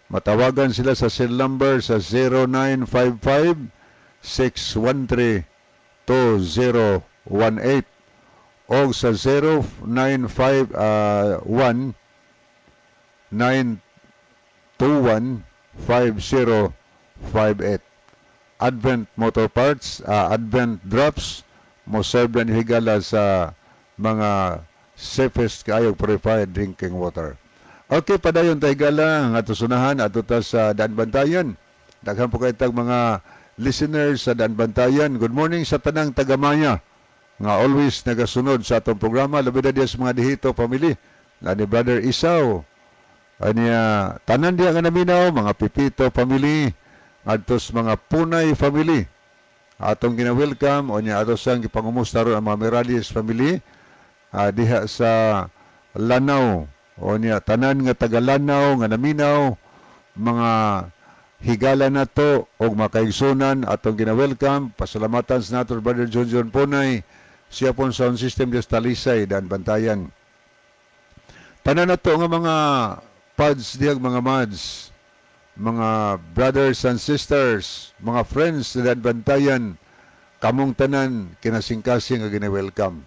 Matawagan sila sa cell number sa 0955 613 2018 o sa 095 1 921 5058. Advent Motor Parts, Advent Drops, mo serve na ni, higala, sa mga safest kaayo purified drinking water. Okay, padayon ta, higala, nga sunahan ato ta sa Daanbantayan. Daghan po kay tag mga listeners sa Daanbantayan. Good morning sa tanang tagamaya nga always nagasunod sa atong programa, labi na diya sa mga Dihito family. Lani Brother Isaw. Aniya, tanan diya nga naminaw, mga Pipito family, ngadto sa mga Punay family. Atong gina-welcome o niya ato sang gipangumusta ron ang mga Merales family diha sa Lanao o niya tanan nga taga Lanao nga naminaw, mga higala nato og mga kaigsunan, atong gina-welcome. Pasalamatan sa nato Brother John John Punay, siya pong sound system diya sa Talisay, Daanbantayan. Tanan nato nga mga pads dihag mga mads, mga brothers and sisters, mga friends sa Daanbantayan, kamong tanan kinasingkasing nga gina-welcome.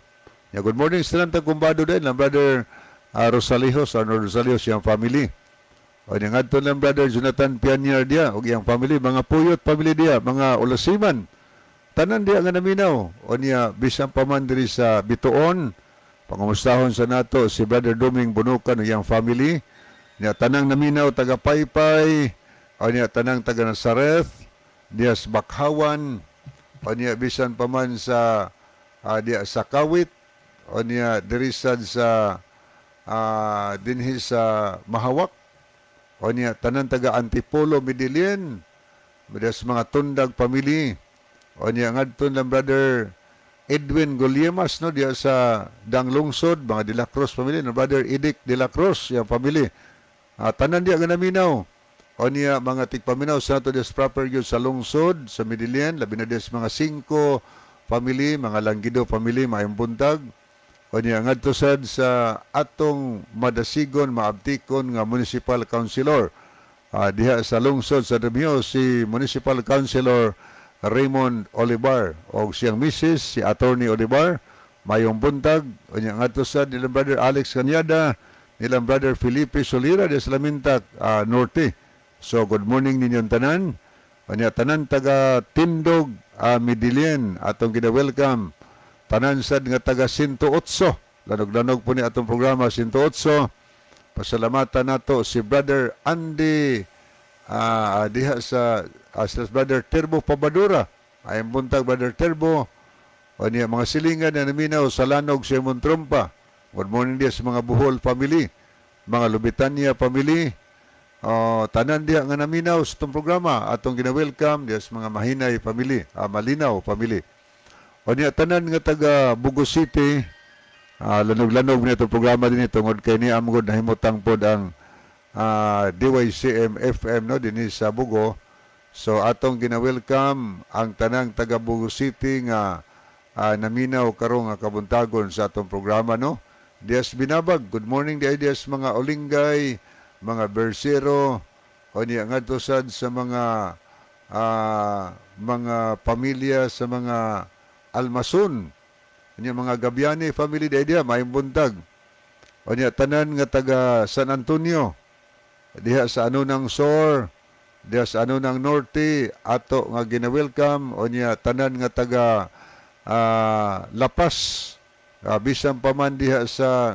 Ya, good morning sa tanan kumbado din lang Brother Rosalijos, Arnold Rosalijos, iyang family. O niya ngadto lang Brother Jonathan Pianier dia ug iyang family, mga Puyot family dia, mga Ulasiman. Tanan diya nga naminaw. O niya bisan pa man diri sa Bituon, pangumustahon sa nato si Brother Duming Bunukan ug iyang family. Niya tanang naminaw taga Paypay, o niya tanang taga Nazareth, diya sa Bakhawan, o niya bisan pa man sa diya sa Kawit, o niya diri sad sa dinhi sa Mahawak, o niya tanan taga Antipolo, Medellin, diya sa mga Tundag family, o niya ngadto lang Brother Edwin Guliemas, no, diya sa Danglungsod, mga De La Cruz family, no, Brother Edic De La Cruz, iyang family. Tanan diya nga naminaw. O niya mga tigpaminaw sa nato diya sa proper gyud sa lungsod, sa Medellin, labi na diya sa mga Cinco family, mga Langgido family, maayong buntag. O niya ngadto sad sa atong madasigon, maabtikon nga municipal councilor diha sa lungsod sa Remio, si Municipal Councilor Raymond Olivar o siyang misis, si Attorney Olivar, mayong buntag. O niya ngadto sad nilang Brother Alex Canyada, nilang Brother Felipe Solira diha sa Lamintak Norte. So good morning ninyong tanan. O niya tanan taga Tindog, Medellin, atong gina-welcome. Tanan sad nga taga 108. Lanog-lanog po ni atong programa 108. Pasalamatan nato si Brother Andy diha sa Brother Turbo Pabadura. Ay buntag, Brother Turbo. O niya mga silingan na naminaw sa Lanog sa imong trumpa. Good morning diha sa mga Buhol family, mga Lubitania family. O, tanan diha nga naminaw sa itong programa atong gina-welcome diha sa mga Mahinay family, Malinaw family. O niya, tanan nga taga Bogo City, lanog-lanog na itong programa din tungod kay ni amgod nahimutang pod ang DYCM FM, no, dinhi sa Bogo. So atong gina-welcome ang tanang taga Bogo City nga naminaw karong nga kabuntagon sa atong programa, no. Dias Binabag, good morning di dias mga Olingay, mga Bersero, o niya ngadto sad sa mga pamilya sa mga Almasun. Unya mga Gabiani family di diha, maayong buntag. O niya tanan nga taga San Antonio diha sa Anunang Sur, diha sa Anunang Norte, ato nga gina-welcome. O niya tanan nga taga Lapas, bisan pa man diha sa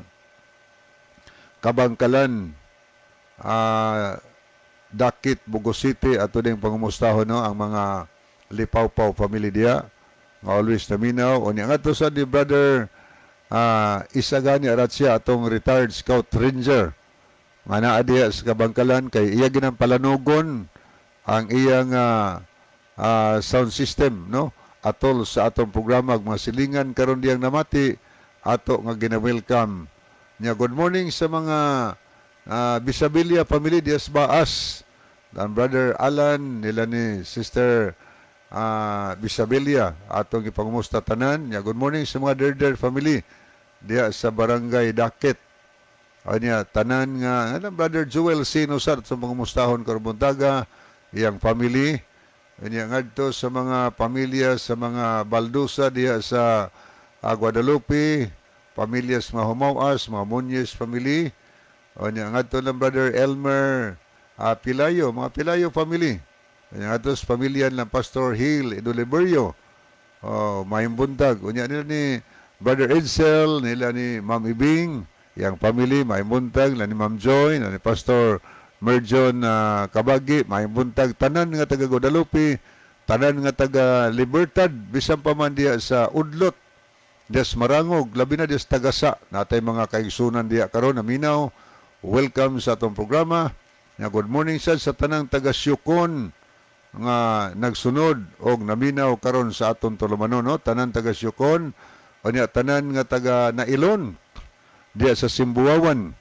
Kabangkalan, Dakit, Bogo City, ato ding pangumustahon, no, ang mga Lipawpaw family diha nga always naminaw. O niya ngadto sa di brother Isagani Aratsia, atong retired scout ranger nga naa diha sa Kabangkalan kay iya ginang palanugon ang iyang sound system, no, atol sa atong programa ug mga silingan karon diyang namati, ato nga gina-welcome niya. Good morning sa mga Bisabilia family diha sa Baas, dan brother Alan nila ni sister Bisabilia, atong ipangumusta tanan niya. Good morning sa mga Derder family diha sa Barangay Dakit. Anya tanan nga ano, brother Joel Sino sa pangumustahon karong buntaga, iyang family. Anya ngadto sa mga pamilya sa mga Baldusa diha sa Guadalupe, pamilya sa mga Humawas, mga Muñez family. Anya ngadto ng brother Elmer Pilayo, mga Pilayo family. Anya ngadto sa pamilya ng Pastor Hill Edoliberio. Oh, maayong buntag. Unya nila ni Brother Edsel, nila ni Ma'am Ibing, yang family, maayong buntag, nila ni Ma'am Joy, nila ni Pastor Merjon Kabagi, maayong buntag. Tanan nga taga Guadalupe, tanan nga taga Libertad, bisan pa man diha sa Udlot, diha sa Marangog, labi na diha sa Tagasa, natay mga kaigsunan diha karon naminaw. Welcome sa atong programa. Nga good morning sad sa tanang taga Siocon nga nagsunod og naminaw karon sa atong tulumanon, no, tanan taga Siocon. Unya tanan nga taga Nailon diha sa Simbuawan,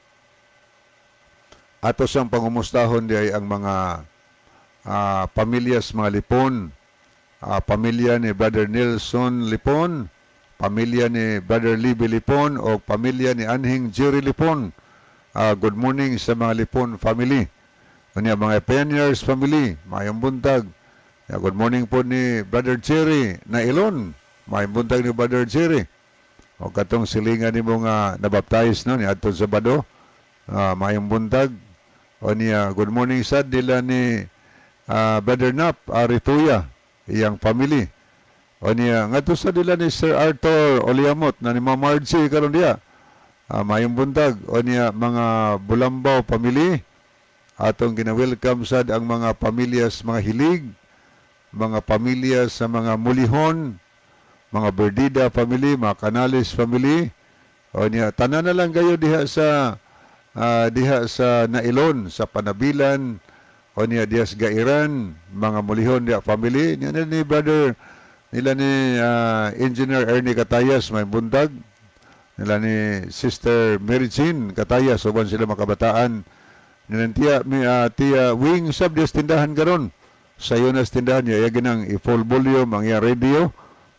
ato siyang pangumustahon diay ang mga pamilya sa mga Lipon, pamilya ni Brother Nelson Lipon, pamilya ni Brother Libby Lipon o pamilya ni Anhing Jerry Lipon. Good morning sa mga Lipon family. Unya mga Pioneers family, maayong buntag. Ya, good morning po ni Brother Jerry na Ilon. Maayong buntag ni Brother Jerry. O katong silingan nimo nga nabaptize, no, ni adtong Sabado. Maayong buntag. O niya, good morning sad nila ni Brother Nap Arituya, iyang family. O niya, ngadto sa nila ni Sir Arthur Oliamot na ni Ma'am Margie karon diya. Maayong buntag. O niya, mga Bulambaw family, atong gina-welcome sad ang mga pamilya sa mga Hilig, mga pamilya sa mga Mulihon, mga Berdida family, mga Canales family. O niya, tanan na lang kayo diha sa Nailon, sa Panabilan, o niya diha sa Gairan, mga Mulihon diha family. Niya ni brother nila ni Engineer Ernie Katayas, maayong buntag. Nila ni Sister Mary Jean Katayas, uban sila makabataan. Nila tiya, mi, tiya Wing sab diya sa tindahan karon. Sa iyo na sa tindahan niya, iya ginang i-full volume ang iya radio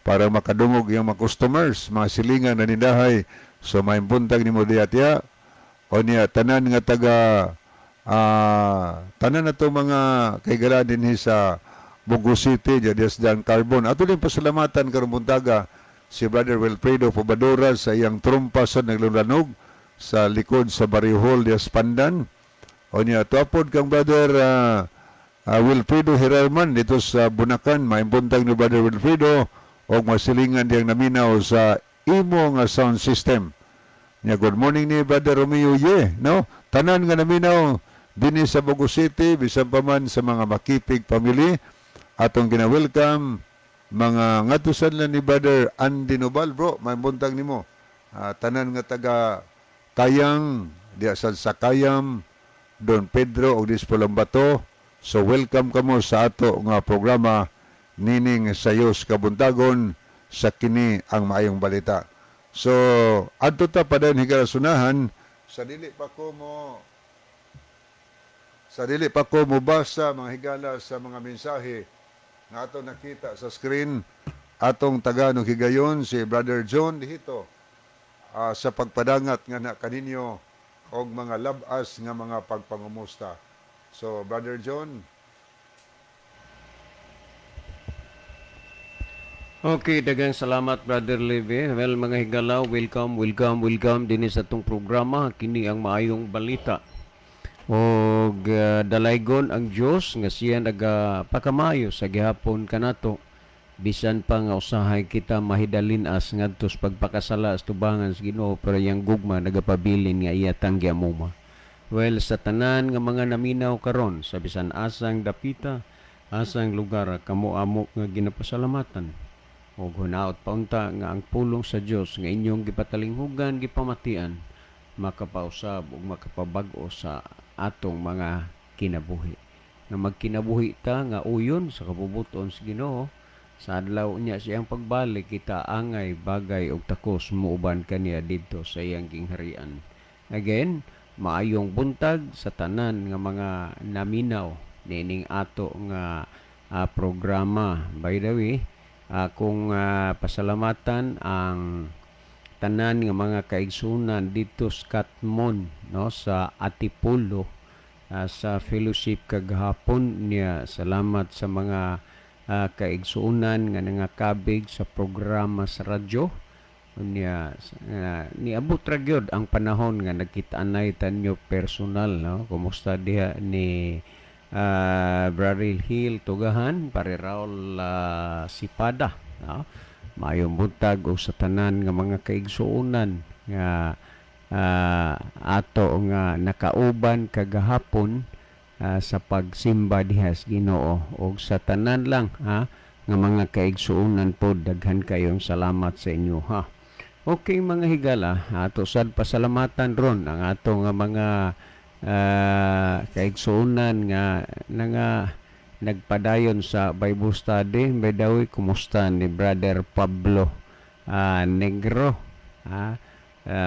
para makadungog iyang mga customers, mga silingan na nindahay. So maayong buntag nimo diya, tiya. O niya tanan nga taga tanan na to mga kaigala dinhi sa Bogo City, diya diya sa Dan Carbon. Ato din pasalamatan karong buntaga si Brother Wilfredo Pobadora sa iyang trumpa sa naglulanog sa likod sa Barrio Hall diya sa Pandan. O niya, tuapod kang Brother Wilfredo Hererman dito sa Bunakan. Maayong buntag ni Brother Wilfredo o masilingan diyang naminaw sa imo nga sound system. Nya good morning ni Brother Romeo Ye, no? Tanan nga naminaw dinhi sa Bogo City, bisan pa man sa mga Makipig family, atong gina-welcome mga ngatusan lang ni Brother Andy Nobal, bro, maayong buntag nimo. Tanan nga taga Tayang, diya sa Sakayam, Don Pedro og Dispolambato. So welcome kamo sa ato nga programa nining sayos kabuntagon. sa Kini ang Maayong Balita. So, adto ta padayon, higala, sunahan sa dili pa ko mobasa, mga higala, sa mga mensahe nga ato nakita sa screen, atong tagaan og higayon si Brother John dihito sa pagpadangat nga na kaninyo og mga labas nga mga pagpangumusta. So, Brother John. Okay, daghang salamat, Brother Levy. Well, mga higala, welcome, welcome, welcome dinhi sa atong programa Kini ang Maayong Balita. Og dalaygon ang Dios nga siya nagapakamayo sa gihapon kanato bisan pa nga usahay kita mahidalin as ngadto sa pagpakasala sa tubangan sa Ginoo, pero iyang gugma nagapabilin nga iya tang giamuma. Well, sa tanan nga mga naminaw karon sa bisan asang dapita, asang lugar, kamo amo nga ginapasalamatan. Ug hunaot paunta nga ang pulong sa Dios nga inyong gipatalinghugan, gipamatian, makapausab ug makapabag-o sa atong mga kinabuhi. Nga magkinabuhi ta nga uyon sa kabubuton sa Ginoo, sa adlaw niya siyang pagbalik, kita angay, bagay ug takos muuban kaniya didto sa iyang gingharian. Again, maayong buntag sa tanan nga mga naminaw niining ato nga programa. By the way, akong pasalamatan ang tanan nga mga kaigsunan dito sa Katmon, no, sa Atipulo, sa fellowship kagahapon niya. Salamat sa mga kaigsuonan nga nangakabig sa programa sa radyo niya. Niabot ra gyud ang panahon nga nagkita-anay tanyo personal, no? Kumusta diha ni Brother Hill Tugahan, pare Raul Sipada, no? Maayong buntag og sa tanan nga mga kaigsuonan nga ato nga nakauban kagahapon sa pagsimba diha sa Ginoo, og sa tanan lang ha nga mga kaigsuonan pod, daghan kayong salamat sa inyo ha. Okay, mga higala, ato sad pasalamatan ron ang ato nga mga kaigsuonan nga nanga nagpadayon sa Bible study. By the way, kumusta ni Brother Pablo Negro? Ha?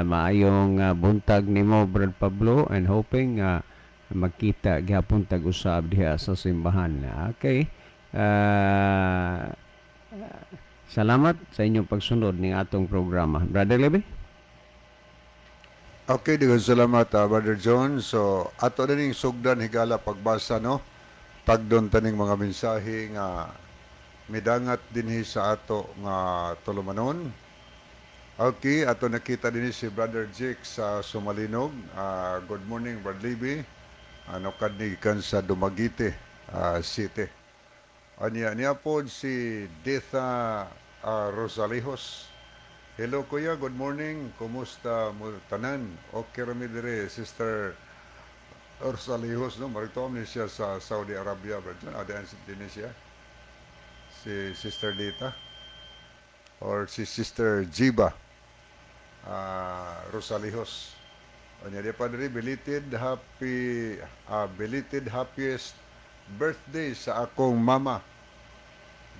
Maayong buntag nimo, Brother Pablo, and hoping magkita gihapon tag usab diha sa simbahan. Okay. Salamat sa inyong pagsunod ning atong programa. Brother Levy? Okay, daghang salamat, Brother John. So, ato na ning sugdan, higala, pagbasa, no? Tagdon taning mga mensahe nga midangat dinhi sa ato nga tulumanon. Okay, ato nakita dinhi si Brother Jake sa Sumalinog. Good morning, Brother Libby. Ano kad ni gikan sa Dumaguete City. Anya niya po si Detha Rosalejos. Hello kuya, good morning. Kumusta mo tanan? Okay ra mi dire, Sister Rosalejos, no? Marito ni siya sa Saudi Arabia, brother. Adaan din siya. Si Sister Dita or si Sister Jiba Rosalejos. Anya di pa diri, belated happiest birthday sa akong mama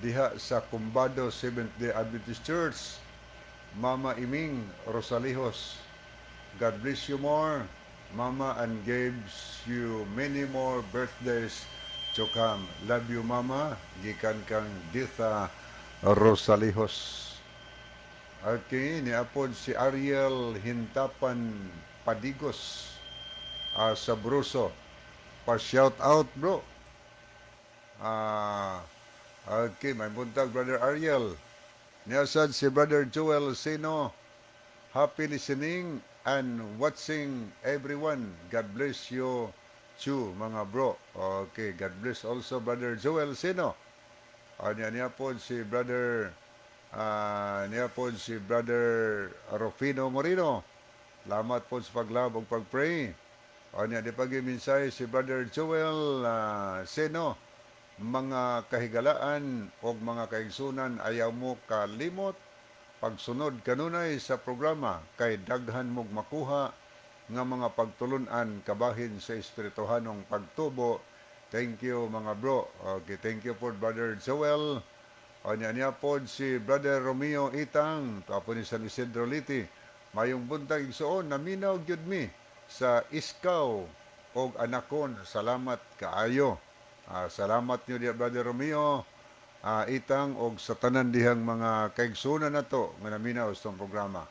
diha sa Kumbado Seventh Day Adventist Church. Mama Iming Rosalejos. God bless you more, Mama, and gives you many more birthdays to come. Love you, Mama. Gikan kang Ditha Rosalejos. Okay, niapod si Ariel Hintapan Padigos sa Bruso. Pa-shout out, bro. Okay, may buntag, Brother Ariel. Niyasad si Brother Joel Sino. Happy listening and watching, everyone. God bless you too, mga bro. Okay, God bless also, Brother Joel Sino. Niya niya po si Brother niya po si Brother Rufino Moreno. Salamat po sa paglab ug pag-pray. Niya di pag mensahe si Brother Joel Seno. Mga kahigalaan o mga kaigsunan, ayaw mo kalimot pagsunod kanunay sa programa kay daghan mog makuha nga mga pagtulunan kabahin sa espirituhanong pagtubo. Thank you, mga bro. Okay, thank you for Brother Joel. O niya niya pod si Brother Romeo Itang, tapo ni San Isidro Leyte. Mayong buntag, igsoon, naminaw gyud mi sa Iskaw og Anakon. Salamat kaayo. Salamat niyo diya, Brother Romeo Itang, og sa tanan dihang mga kaigsunan nato nga naminaw sa atong programa.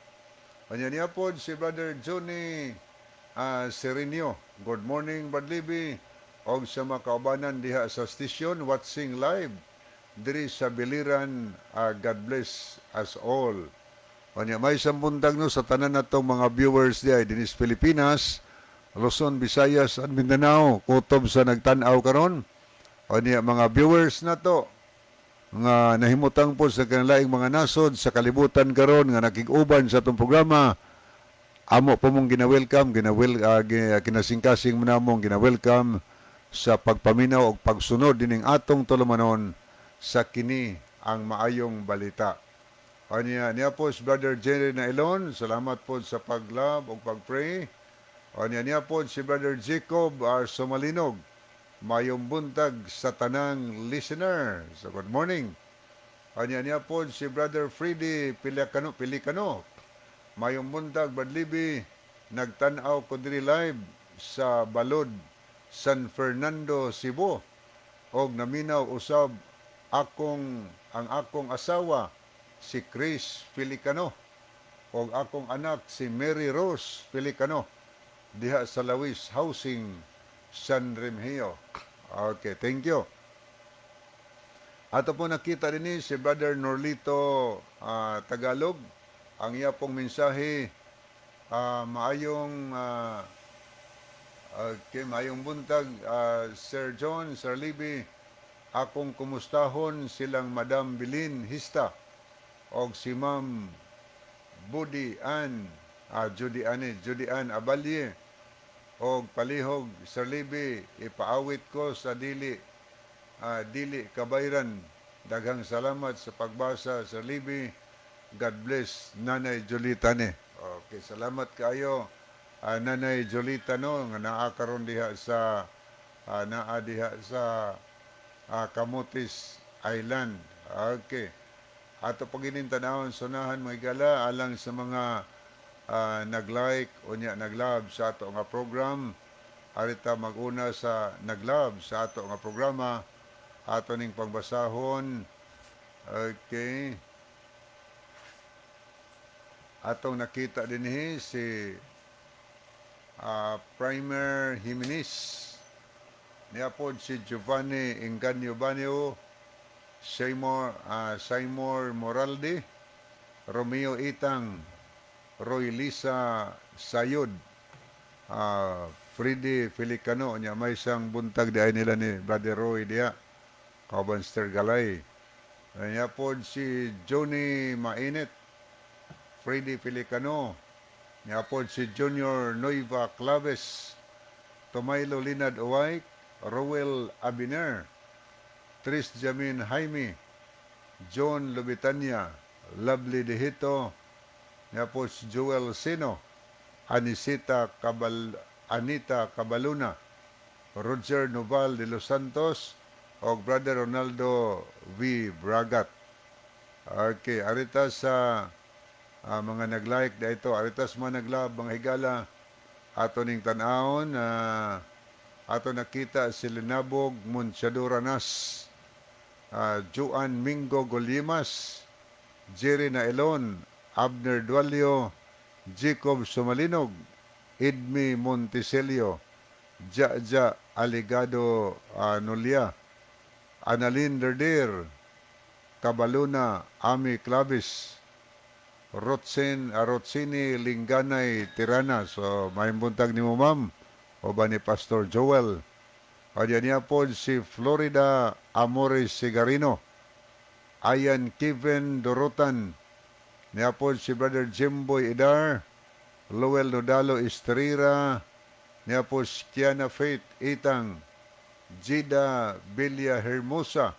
Kanya niya pod si Brother Johnny Serenio. Good morning, Brad Libby. Og sa mga kaubanan diha sa station watching live diri sa Biliran, God bless us all. Kanya may isang buntag no sa tanan natong mga viewers diha dinhi sa Pilipinas, Luzon, Visayas at Mindanao, kutob sa nagtan-aw karon. Kanya mga viewers nato nga nahimutang po sa kanilaing mga nasod sa kalibutan karon nga nakig-uban sa atong programa, amo po mong gina-welcome, kinasingkasing mo namong gina-welcome sa pagpaminaw og pagsunod dining atong tulumanon sa kini ang maayong balita. Anya niya po si Brother Jerry Nailon, salamat po sa pag-love ug pag-pray. Anya niya po si Brother Jacob Sumalinog. Mayong buntag sa tanang listener. So good morning. Anya niya po si Brother Freddy Pilicano, Pilicano. Mayong buntag, Brad Libby, nagtan-aw ko diri live sa Balod, San Fernando, Cebu. Og naminaw usab akong ang akong asawa si Chris Pilicano og akong anak si Mary Rose Pilicano diha sa Lawis Housing, San Remigio. Okay, thank you. Ato po nakita din si Brother Norlito Tagalog. Ang iya pong mensahe, okay, maayong buntag, Sir John, Sir Libby, akong kumustahon silang Madam Bilin Hista og si Ma'am Budi Ann, Judy Ann, Judy Ann Abalye og palihog, Sir Libby, ipaawit ko sa dili kabayran. Daghang salamat sa pagbasa, Sir Libby. God bless Nanay Julita ni. Okay, salamat kaayo, Nanay Julita no, nga naa karon diha sa naa diha sa Camotes Island. Okay. Ato pagining tanawon sunahan, mga higala, alang sa mga nag-like unya nag-love sa ato nga program. Arita mag-una sa nag-love sa ato nga programa, ato ning pagbasahon. Okay. Atong nakita dinhi si Primer Jimenez. Niya pod si Giovanni Inganyo Banyo, Seymour Moralde, Romeo Itang, Roy Lisa Sayod, Freddy Felicano, nya may isang buntag di ay nila ni Brother Roy diha, kauban Sir Galay. Nya pod si Johnny Mainit, Freddy Felicano, nya pod si Junior Nueva Claves, Tomaylo Linad Uway, Roel Abiner, Tris Jamin Jaime, John Lubitania, Lovely Dehito, nya po si Joel Sino, Anisita Cabal Anita Cabaluna, Roger Noval de Los Santos, o Brother Ronaldo V. Bragat. Okay, arita sa mga nag-like dito, arita sa mga nag-love, mga higala, ato ning tan-awon, ato nakita si Linabog Monchaduranas, Juan Mingo Golimas, Jerry Naelon, Abner Dualio, Jacob Sumalinog, Idmi Monticelio, Jaja Aligado Nulia, Annalyn Derdir, Cabaluna, Ami Clavis, Rotsin, Rotsini Linganay Tirana. So, maayong buntag ni mo, ma'am, o ba ni Pastor Joel. O diyan niya po si Florida Amores Sigarino. Ayan Kevin Dorotan. Niya po si Brother Jimboy Idar. Lowell Nodalo Estrera. Niya po si Kiana Faith Itang. Gida Villa Hermosa.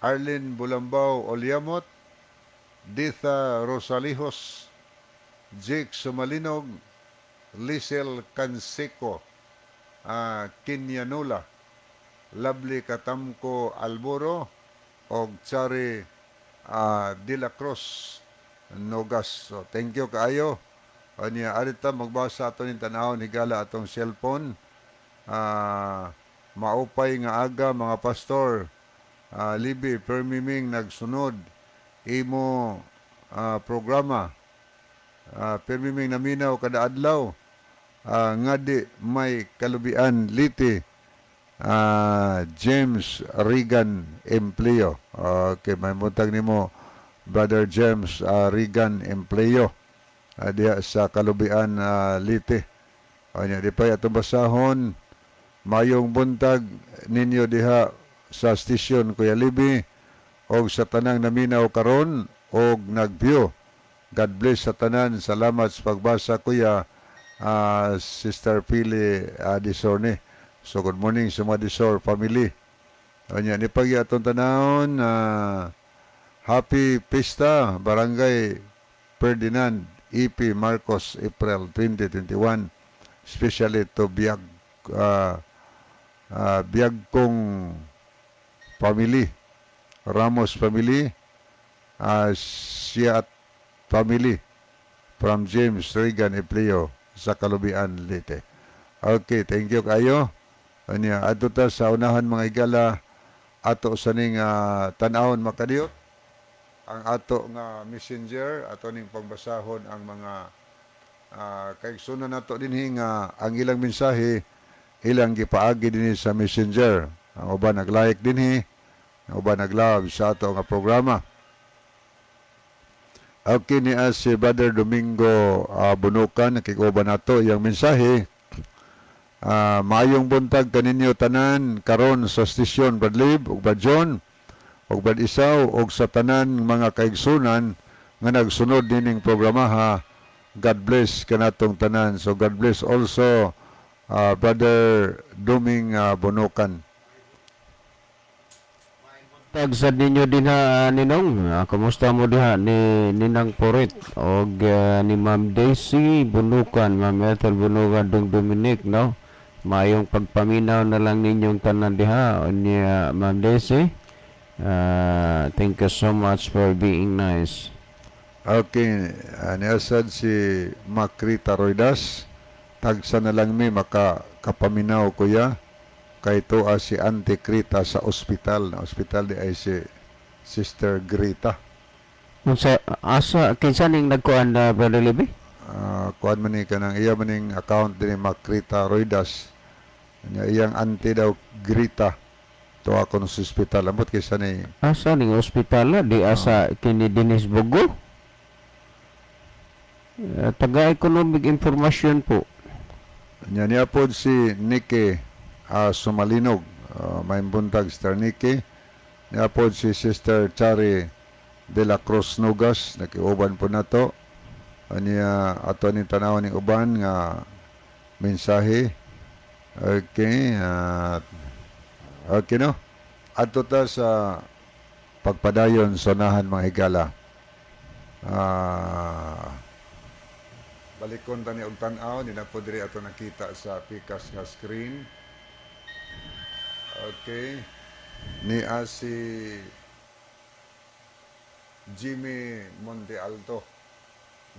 Arlene Bulambao Oliamot. Ditha Rosalijos. Jake Sumalinog. Lisel Canseco. Kinyanula. Lovely Katamko Alboro. og Chari De La Cruz Nogas. So thank you kaayo. Anya arita magbasa ato ning tanawon, higala, atong cellphone. Maupay nga aga, mga pastor. Libi permiming nagsunod imo programa. Permiming naminaw kada adlaw. Nga di may Kalubian, Leyte. James Regan Empleo. Okay, may buntag nimo, Brother James Regan Empleo. Diha sa Kalubian, Leyte. Anya di pa atong basahon. Mayong buntag ninyo diha sa station, Kuya Libi, og sa tanang naminaw karon og nag-view. God bless sa tanan. Salamat sa pagbasa, Kuya, Sister Pili Disorne. So good morning sa mga Disor family. Anya ni pagi atong tanawon, Happy Pista Barangay Ferdinand E.P. Marcos, April 2021, especially to Biag Biag kong family, Ramos family, Siat family, from James Regan Empleo sa Kalubian, Leyte. Okay, thank you kayo. Anya adto ta sa unahan, mga higala, ato sa ning tan-awon, makadiyot ang ato nga Messenger, ato ning pagbasahon ang mga kaigsunan nato dinhi nga ang ilang mensahe ilang gipaagi dinhi sa Messenger. Ang uban nag-like dinhi, ang uban nag-love sa ato nga programa. Okay, ni si Brother Domingo Bunukan, nakikuban nato iyang mensahe. Maayong buntag kaninyo tanan karon sa stasyon, Brad Lib ug Brad John ug Brad Isaw ug sa tanan mga kaigsunan nga nagsunod nining programaha. God bless kanatong tanan. So God bless also, Brother Doming Bunukan. Tag sad ninyo dinha, Ninong. Kumusta mo diha ni Ninang Porit og ni Ma'am Daisy Bunukan, Ma'am Ethel Bunukan, Dong Dominic, no? Maayong pagpaminaw na lang ninyong tanan diha ni Ma'am Daisy. Thank you so much for being nice. Okay, niasad si Macrita Roidas. Tagsa na lang mi maka kapaminaw, kuya. Kay tuwa si Auntie Crita sa ospital. Na ospital di ay si Sister Greta. Unsa, asa, kinsa ning nagkuan na, Brother Libby? Kuan man ni kanang iya maning account din ni Macrita Roidas. Nya iyang auntie daw Greta. Tuwa ko sa ospital. Ambot kaysa ni Asa ning ospital na di asa kini Dinis Bogo? Taga economic information po. Nya niya pod si Nikki Sumalinog. May buntag, Sister Nikki. Niya pod si Sister Chari de la Cruz Nugas. Nakiuban po nato. Anya ato ni tanaw ni uban nga mensahe. Okay. Okay no. Adto ta sa pagpadayon sa unahan, mga higala. Balikon ta ni og tan-aw ni na po diri ato nakita sa pikas nga screen. Okay. Ni si Jimmy Monte Alto.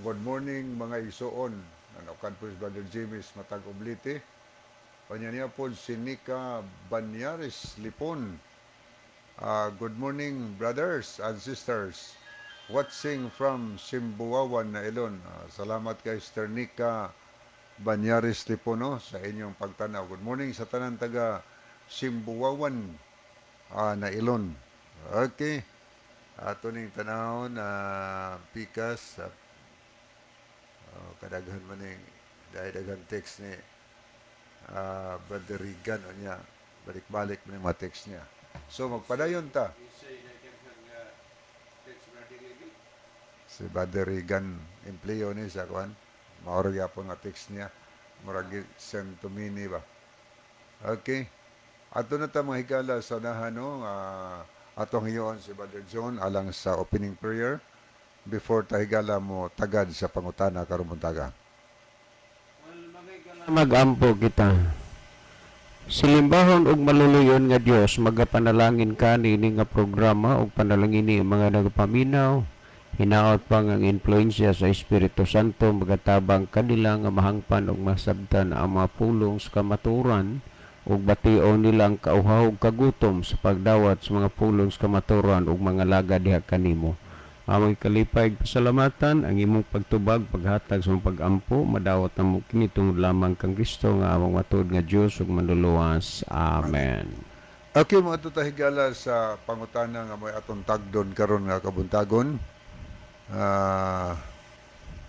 Good morning, mga igsuon. Nanokan po si Brother Jimmy sa Matag Oblite. Kanya niya po si Nika Banyaris Lipon. Good morning, brothers and sisters. Watching from Simbuawan na Ilon. Salamat kay Sister Nika Banyaris Lipon, no, sa inyong pagtanaw. Good morning sa tanan taga Simbuawan na Ilon. Okay. Ato ning tanaw na pikas kadaghan man ning dahil daghan text ni Brother Regan niya, balik-balik man yung mga text niya. So magpadayon ta. Si Brother Regan empleo ni sa kuan. Mauro gyapon nga text niya. Murag send to me ni ba. Okay. Ato na ta, mga higala, sa unahan, no, atong hiyon si Brother John alang sa opening prayer before ta, higala, mo tagad sa pangutana karong buntaga. Magampo kita. Silimbahon ug maluluyon nga Dios, magapanalangin ka niini nga programa ug panalangini ang mga nagapaminaw. Hinaot pa nga ang impluwensya sa Espiritu Santo magatabang kanila nga mahangpan ug masabtan ang mga pulong sa kamatuoran ug bation nila ang kauhaw ug kagutom sa pagdawat sa mga pulong sa kamatuoran ug mga laga diha kanimo. Among kalipay ug pasalamatan ang imong pagtubag, paghatag sa imong pagampo, madawat namo kini tungod lamang kang Kristo nga among matuod nga Dios ug Manluluwas. Amen. Okay, mga ta higala sa pangutana nga may atong tagdon karon nga kabuntagon.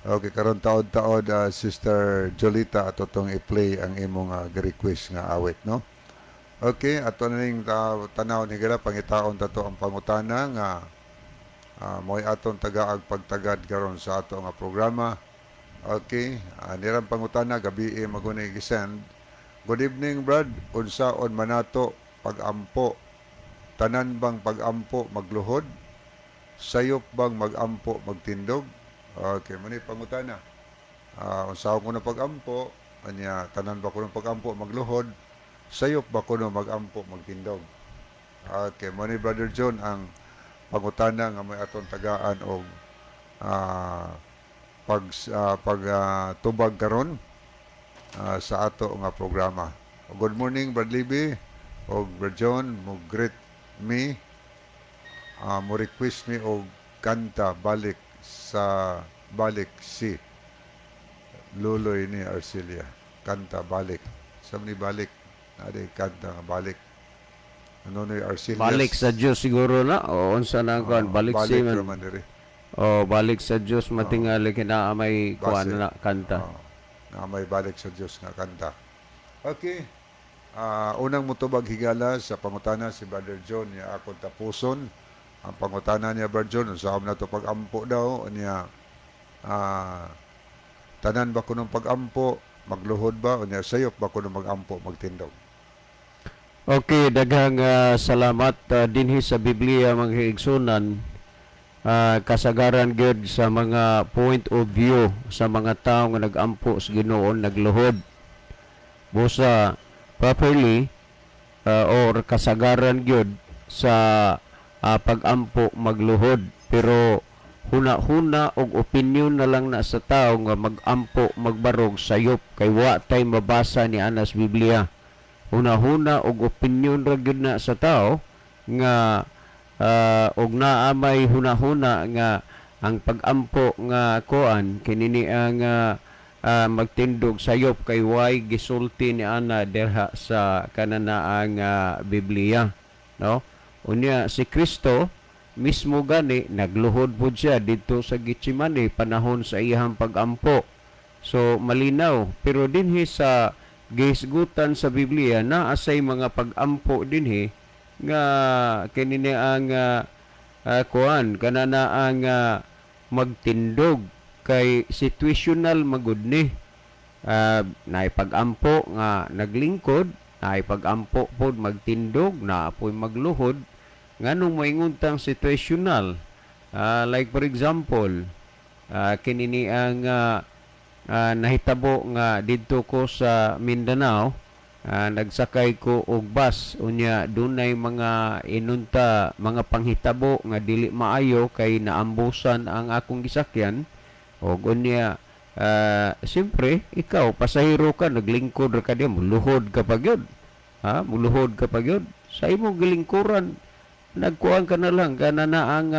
Okay, karon taod-taod, Sister Jolita, ato tong i-play ang imong request nga awit, no? Okay, ato na ning tanaw ni higala, pangitaon tato ang pangutana nga mo'y atong tagaag pagtagad karon sa ato nga programa. Okay, nirang pangutana gabi eh, magunay gisend. Good evening, Brad. Unsaon man nato pag-ampo? Tanan bang pag-ampo magluhod? Sayop bang mag-ampo magtindog? Okay, mao ni pangutana. Unsaon ko na pag-ampo? Anya, tanan ba ko ng pag-ampo magluhod? Sayop ba ko no mag-ampo magtindog? Okay, mao ni, Brother John, ang pangutana nga may atong tagaan og pag tubag karon sa ato nga programa. Good morning, Brad Libby og Brad John, mo greet me, mo request me og kanta "Balik sa Balik si Luloy" ni Arcilia. Kanta "Balik". Sa ni "Balik"? Adi kanta nga "Balik". Ano ni Arcilia? Balik sa Dios siguro na o unsa na ang kuan, balik, si Balik man. Raman diri. Oh, "Balik sa Dios" matingali kina may kuan Base. Na kanta. Oo. Na may "Balik sa Dios" nga kanta. Okay. Unang mutubag, higala, sa pangutana si Brother John niya akong tapuson. Ang pangutana niya, Brother John, unsa na to pag-ampo daw niya, tanan ba kunong pag-ampo magluhod ba, unya sayop ba kuno mag-ampo magtindog? Okay, daghang salamat. Dinhi sa Biblia, mga hiigsunan, kasagaran gyud sa mga point of view sa mga tao nga nag-ampo sa Ginoo nagluhod. Busa properly or kasagaran gyud sa pag-ampo magluhod, pero huna-huna og opinion na lang na sa tao nga mag-ampo magbarog sayop kay wa tay mabasa ni anas Biblia. Huna-huna og opinion ra gyud na sa tao nga og naa may huna-huna nga ang pag-ampo nga kuan kinini ang magtindog sayop kay way gisulti ni ana dirha sa kananaang Biblia, no? Unya si Kristo mismo gani nagluhod pud siya didto sa Gethsemane panahon sa iyang pag-ampo, so malinaw. Pero dinhi sa gihisgutan sa Biblia, naa say mga pag-ampo dinhi nga kinini ang kuan kanana ang magtindog kay situational magud ni. Naay pag-ampo nga naglingkod, naay pag-ampo pod magtindog, naa poy magluhod. Nganong moingon tang situational? Like for example, kinini ang nahitabo nga didto ko sa Mindanao, nagsakay ko og bus, unya dunay mga inunta mga panghitabo nga dili maayo kay naambusan ang akong gisakyan. Og unya siyempre ikaw pasahero ka, naglingkod ra ka diya, muluhod ka pa gyud, ha, muluhod ka pa gyud sa imong gilingkuran, nagkuan ka na lang kana na ang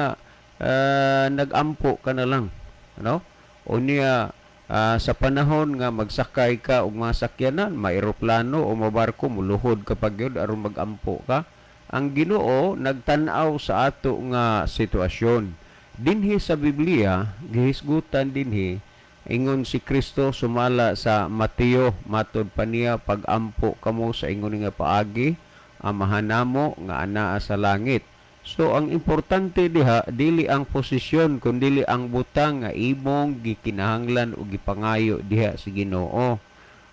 nagampo ka na lang, ano? Unya sa panahon nga magsakay ka og mga sakyanan, maeroplano o mabarko, muluhod ka pa gyud aron magampo ka. Ang Ginoo nagtan-aw sa ato nga sitwasyon. Dinhi sa Biblia gihisgutan dinhi, ingon si Kristo sumala sa Mateo, matod pa niya, "Pagampo kamo sa ingon nga paagi, Amahan namo nga anaa sa langit." So ang importante diha dili ang posisyon kundili ang butang nga imong gikinahanglan o gipangayo diha sa Ginoo.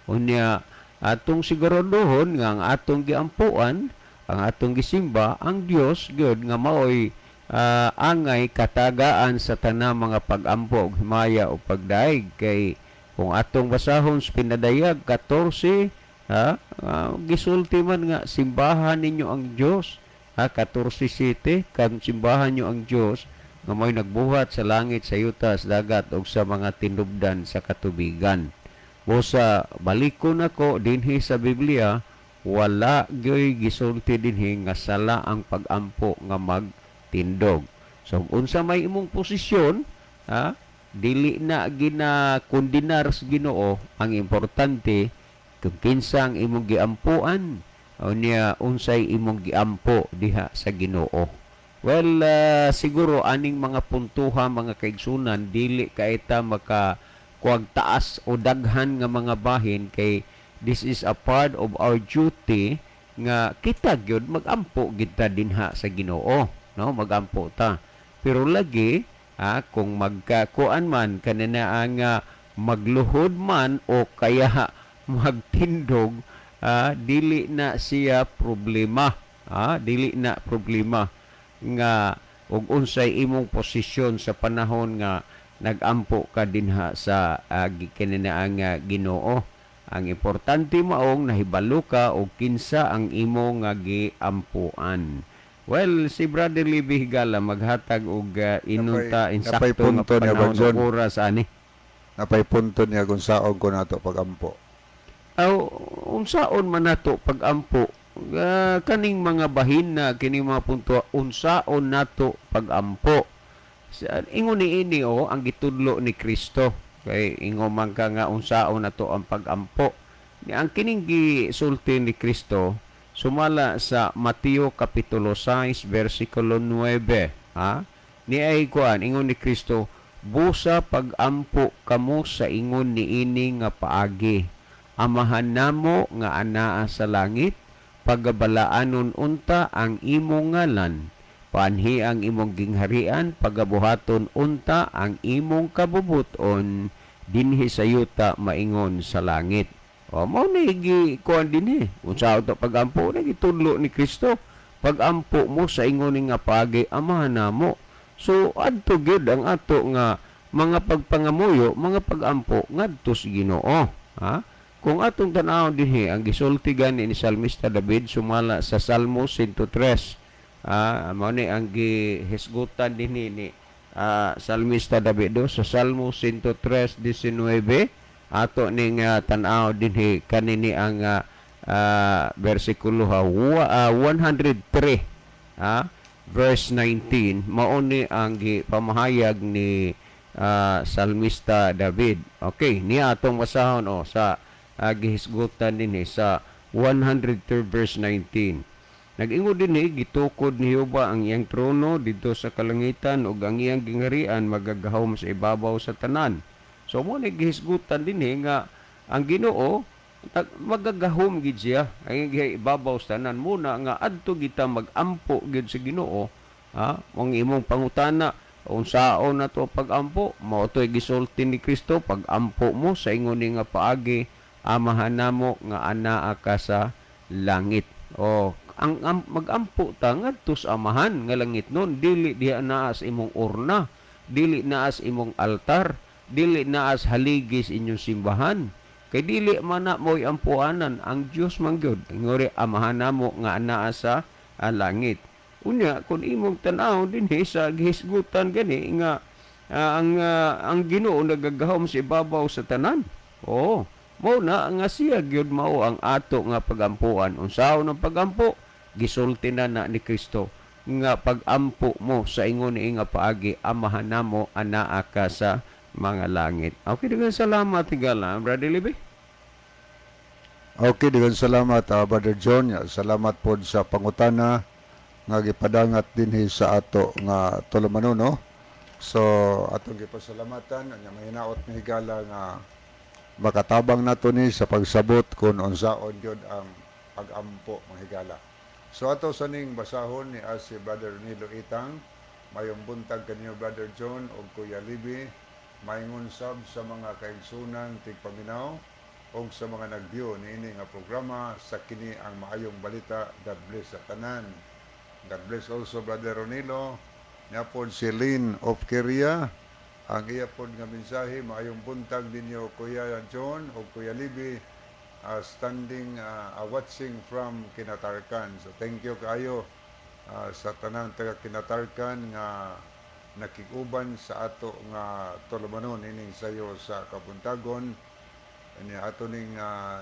Unya atong siguraduhon nga ang atong giampuan, ang atong gisimba, ang Dios gyud nga maoy angay katagaan sa tanang mga pagampo ug himaya o pagdaig, kay kung atong basahon sa Pinadayag 14, ha. Gisulti man nga simbahan ninyo ang Dios. Ha, 14:7, kan simbahan nyo ang Dios nga mo'y nagbuhat sa langit, sa yuta, sa dagat ug sa mga tinubdan sa katubigan. Busa balikon ako dinhi sa Biblia, wala gyoy gisulti dinhi nga sala ang pagampo nga magtindog. So unsa may imong posisyon, ha, dili na ginakondenar sa Ginoo. Ang importante kung kinsa ang imong giampuan, unya unsay imong giampo diha sa Ginoo. Well, siguro aning mga puntuha, mga kaigsunan, dili kaita maka kuag taas o daghan nga mga bahin kay this is a part of our duty nga kita gyud magampo gid ta dinha sa Ginoo, no? Magampo ta, pero lagi, ha, kung magkakuan man kanina ang magluhod man o kaya magtindog, dili na siya problema, ha, dili na problema nga ug unsay imong posisyon sa panahon nga nagampo ka dinha sa kinina ang Ginoo. Ang importante maong nahibalo ka og kinsa ang imo nga giampuan. Well, si Brother Libby Higala maghatag og inunta Napay insakto nga punto niya, panahon Brad John. ug oras ani. Napay punto niya kung saon ko nato pagampo. Aw, unsaon man nato pagampo? Kaning mga bahin na kining mga punto, unsaon nato pagampo? Sa ingon ni ini, oh, ang gitudlo ni Kristo kay ingon man ka nga unsaon nato ang pagampo. Ni ang kining gisulti ni Kristo sumala sa Mateo kapitulo 6 versikulo 9, ha, ni ay kuan, ingon ni Kristo, "Busa pagampo kamo sa ingon niini nga paagi: Amahan namo nga anaa sa langit, pagabalaanon unta ang imong ngalan. Paanhi ang imong gingharian, pagabuhaton unta ang imong kabubuton dinhi sa yuta maingon sa langit." O mao ni gi kuan dinhi. Unsa to pagampo na gitudlo ni Kristo? Pagampo mo sa ingon nga paagi, Amahan namo. So adto gyud ang ato nga mga pagpangamuyo, mga pagampo ngadto sa Ginoo. Ha? Kung atong tan-awon dinhi ang gisulti gani ni Salmista David sumala sa Salmo 103. Mao ni ang gihisgutan dinhi ni Salmista David do sa Salmo 103:19. Ato ning tan-aw dinhi kanini ang bersikulo, ha, 103, verse 19, mao ni ang gipamahayag ni Salmista David. Okay, niya atong basahon, oh, sa gihisgutan dinhi sa 103 verse 19. Nag-ingon dinhi, "Gitukod ni Jehova ang iyang trono didto sa kalangitan ug ang iyang gingharian magagahom sa ibabaw sa tanan." So mo ni gihisgutan dinhi nga ang Ginoo magagahom gid siya ang iyang ibabaw sa tanan, muna nga adto kita magampo gid sa Ginoo. Ha, ang imong pangutana unsaon na to pagampo, mao to'y gisulti ni Kristo: pagampo mo sa ingon ni nga paagi, "Amahan namo nga anaa ka sa langit." O ang magampo ta ngadto sa Amahan nga langit nun, dili diha naa sa imong urna, dili naa sa imong altar, dili naa sa haligi sa inyong simbahan, kay dili man na mo'y ampuanan, ang Dios man gyud. Ngori, "Amahan namo nga anaa sa langit." Unya kung imong tan-aw dinhi sa gihisgutan gani nga ang Ginoo nagagahom sa ibabaw sa tanan. Oo. Mao na nga siya gyud mao ang ato nga pagampuan. Unsaon ang pagampo? Gisulti na na ni Kristo nga pagampo mo sa ingon ni nga paagi, "Amahan namo anaa ka sa mga langit." Okay, daghang salamat, higala, Brother Libby. Okay, daghang salamat, Brother John. Salamat pod sa pangutana nga gipadangat dinhi sa ato nga tulumanon, no? So atong gipasalamatan, nya mahinaot ni higala nga makatabang nato ni sa pagsabot kung unsaon gyud ang pagampo, mga higala. So ato sa ning basahon ni as si Brother Nilo Itang. Mayong buntag kanyo, Brother John ug Kuya Libby. Maingon sab sa mga kaigsunan tigpaminaw ug sa mga nag-view niini nga programa sa kini ang Maayong Balita. God bless sa tanan. God bless also, Brother Ronilo. Niya pod si Lynn of Korea. Ang iya pod nga mensahe, "Maayong buntag ninyo, Kuya John ug Kuya Libby." Standing watching from Kinatarkan. So thank you kaayo sa tanang taga Kinatarkan nga nakiguban sa ato nga tulumanon ining sayo sa kabuntagon. Ani ato ning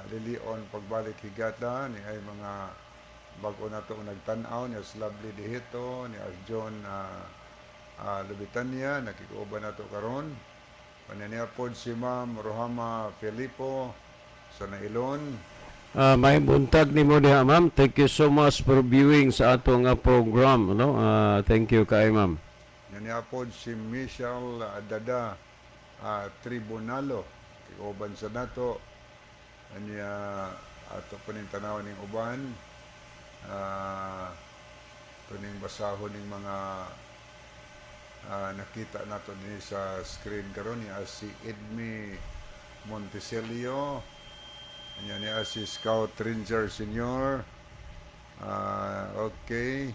lilion pagbalik, higala, ni ay mga bag-o nato nagtan-aw ni as Lovely Dihito, ni as John Lubitania, nakiguban nato karon. Niya pod si Ma'am Rohama Filipo sa Nailon. May buntag nimo diha, ma'am. Thank you so much for viewing sa ato nga program, no? Thank you kay ma'am. Niya pod si Michelle Dada Tribunalo, kiguban sa nato. Anya ato po ning tanaw ning uban, tuning basahon ning mga nakita nato dinhi sa screen karon, niya si Edme Montecelio. Anya niya si Scout Ranger Senior. Okay,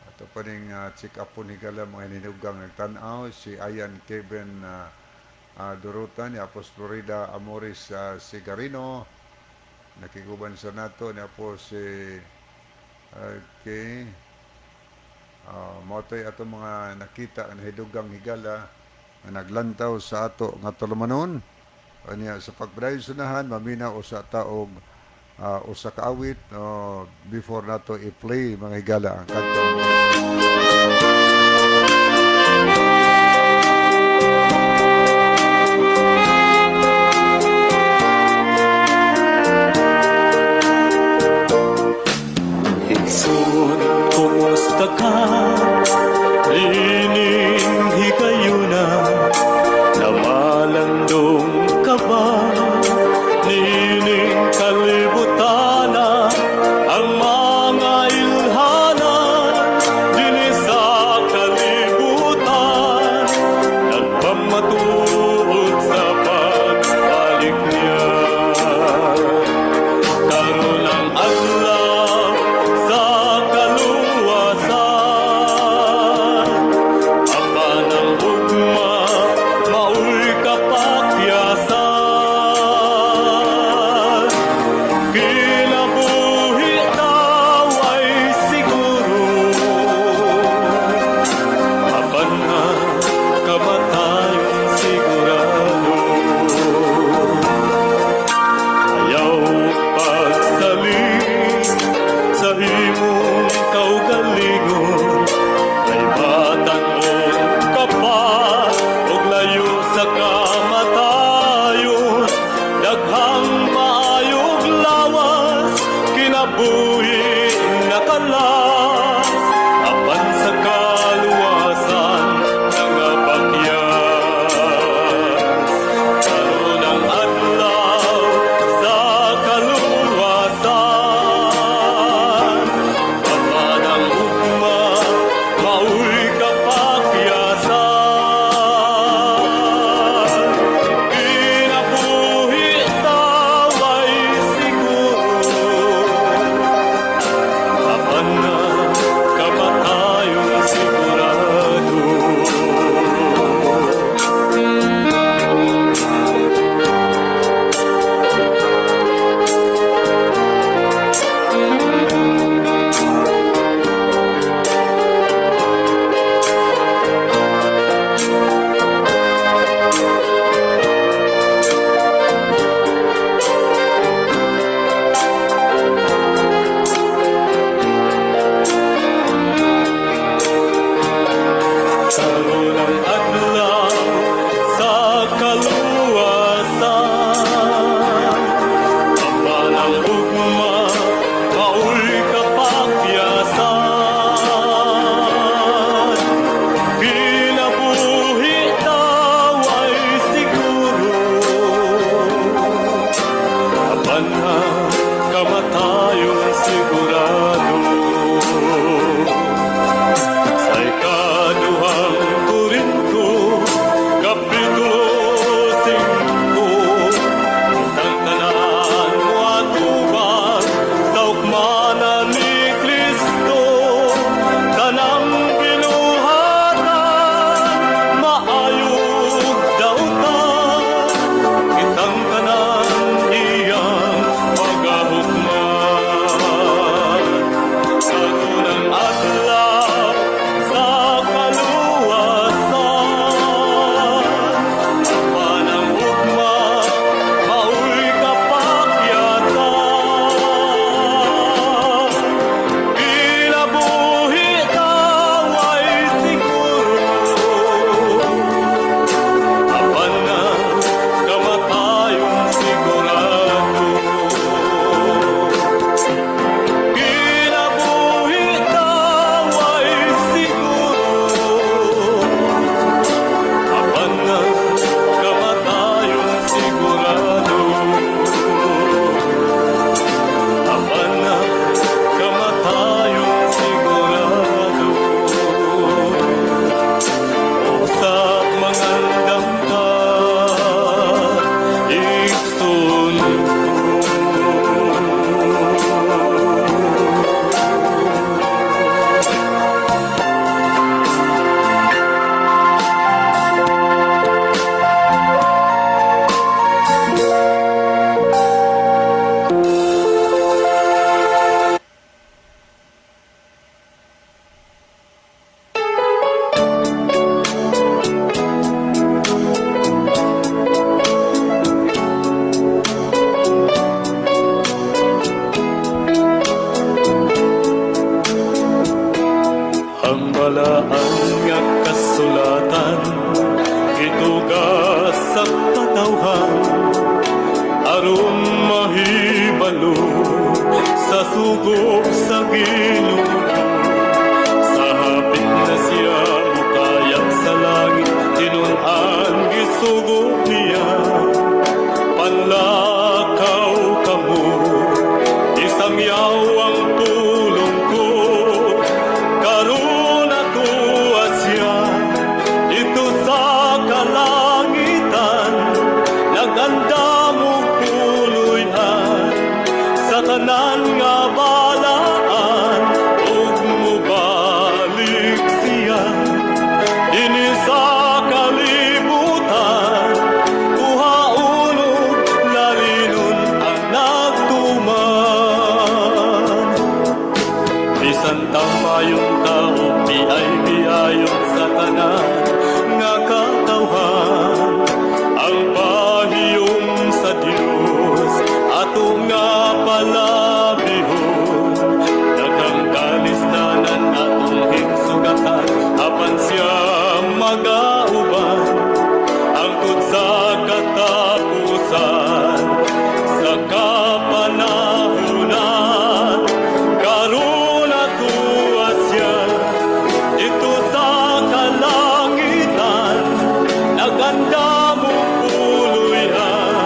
ato pa ning check up po ni gala mga hinugang nagtan-aw, si Ayan Kevin Durutan, ni Apos Florida Amoris Sigarino, nakiguban sa nato. Niya po si, okay, mao to'y ato mga nakita nga hidugang, higala, nga naglantaw sa ato nga tulumanon. Anya sa pagpadayon sunahan, maminaw usa taog usa ka awit before nato i-play, mga higala, ang kantong. Igsoon, kumusta ka? Nining higayuna, namalandong ka ba? Nining kalibutana, ang mga ilhanan, dinhi sa kalibutan, nagpamatuod sa pagbalik niya. Karon ang adlaw sa kaluwasan, apan ang ugma maoy kapakyasan. Kinabuhi daw ay siguro, apan ang kamatayon sigurado. Ayaw pagsalig sa imong kaugalingon, kay batan-on ka pa ug layo sa kamatayon. Daghang maayog lawas, kinabuhi nakalas, apan sa kaluwasan nangapakyas. Karon ang adlaw sa kaluwasan, apan ang ugma maoy kapakyasan. Kinabuhi daw ay siguro, apan Balaan nga kasulatan gituga sa katawhan aron mahibalo sa sugo sa Ginoo. Sa hapit na siya mukayab sa langit, tinun-an gisugo niya. Panlakaw kamo, isangyaw ang pulong ko. Karon atoa siya didto sa kalangitan, nagandam og puloy-an sa tanan nga balaan, ug mobalik siya dinhi sa kalibutan, kuhaon ug lalinon ang nagtuman. Bisan tamayong tao, biay biayon sa tanan nga katawhan, ang pahiyom sa Dios ato nga palabihon. Daghang kalisdanan atong higsugatan, apan siya magauban hangtod sa katapusan sa kapanahunan. Karon atoa siya didto sa kalangitan, nagandam og puloy-an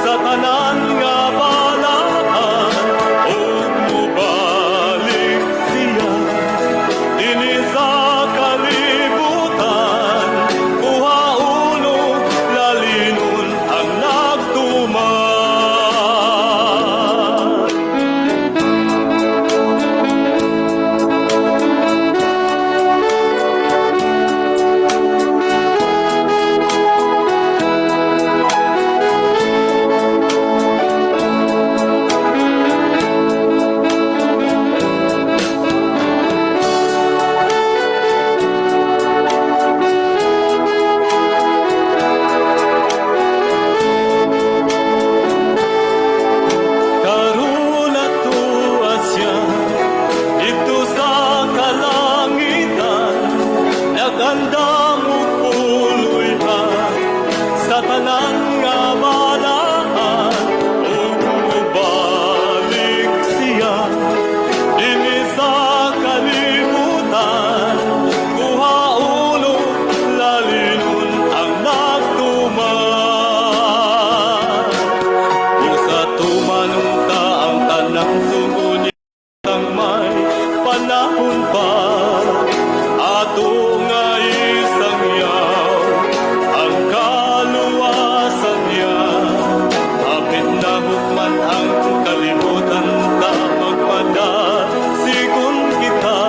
sa tanan nga balaan, ug mobalik siya dinhi sa kalibutan, kuhaon ug lalinon ang nagtuman. Karon atoa siya didto sa kalangitan, nagandam og puloy-an sa tanan nga balaan, ug mobalik siya dinhi sa kalibutan, kuhaon ug lalinon ang nagtuman. Kung sa tumanong ta ang tanang sugo niya may panahon pa, ato nga isangyaw ang kaluwasan niya. Hapit na hukman ang kalibutan ta, magpadasigon kita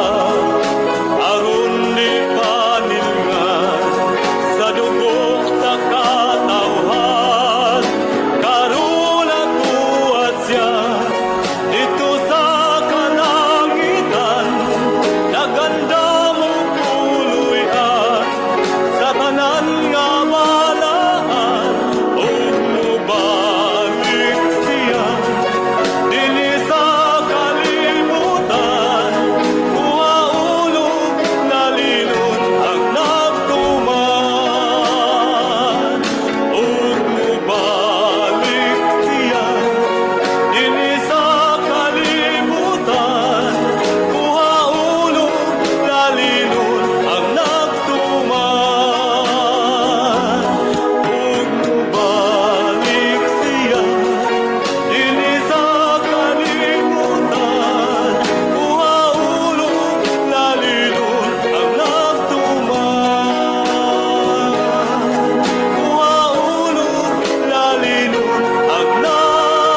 aron di panilngan sa dugo sa katawhan. Karon atoa siya didto sa kalangitan, nagandam og puloy-an sa tanan nga balaan, ug mobalik siya dinhi sa kalibutan, kuhaon ug lalinon ang nagtuman, ug mobalik siya dinhi sa kalibutan, kuhaon ug lalinon ang nagtuman, ug mobalik siya dinhi sa kalibutan, kuhaon ug lalinon ang nagtuman, kuhaon ug lalinon ang nagtuman.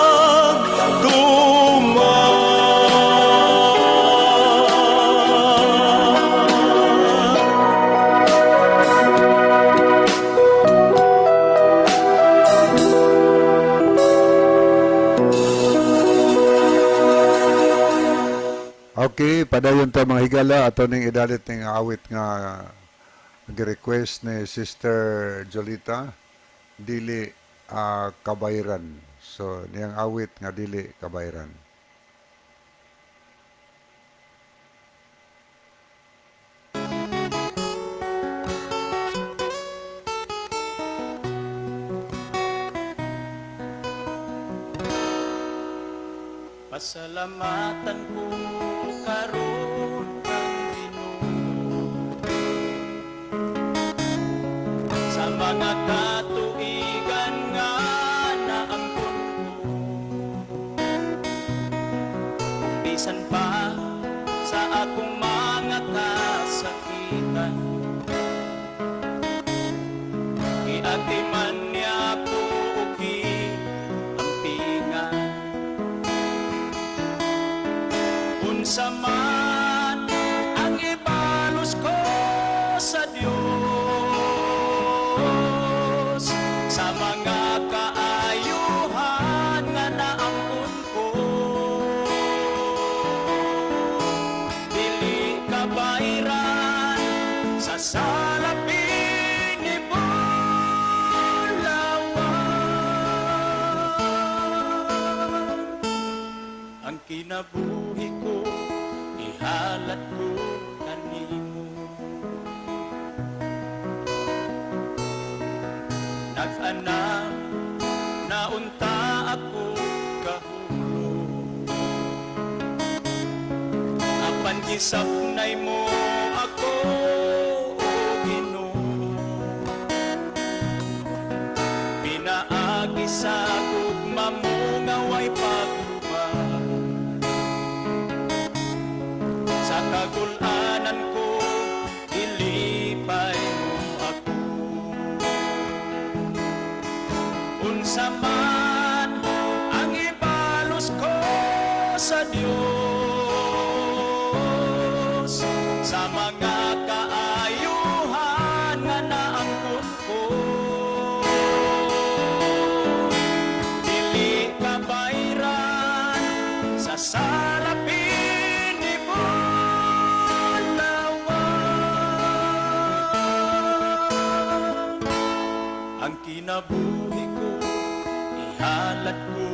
Okay, padayon ta, mga higala, ato ning idalit ning awit nga gi-request ni Sister Jolita, "Dili Kabayran". So niyang awit nga "Dili Kabayran". Pasalamatan ko karon ang Ginoo sa mga katuigan nga naangkon ko. Bisan pa sa akong mga kasakitan, giatiman niya ako ug giampingan. Unsa man ang ibalos ko sa Dios sa mga kaayuhan nga naangkon ko, dili kabayran sa salapi ni Bulawan. Ang kinabuhi ko, ihalad ko kanimo. Nag-anak na unta ako kahulog, apan gisapnay mo ako, o Ginoo, pinaagi sa gugma mo nga way pagluba. Sa kagul-anan ko, gilipay mo ako. Unsa man ang ibalos ko sa Dios sa mga kaayuhan nga naangkon ko, dili kabayran sa salapi ni Bulawan. Ang kinabuhi ko, ihalad ko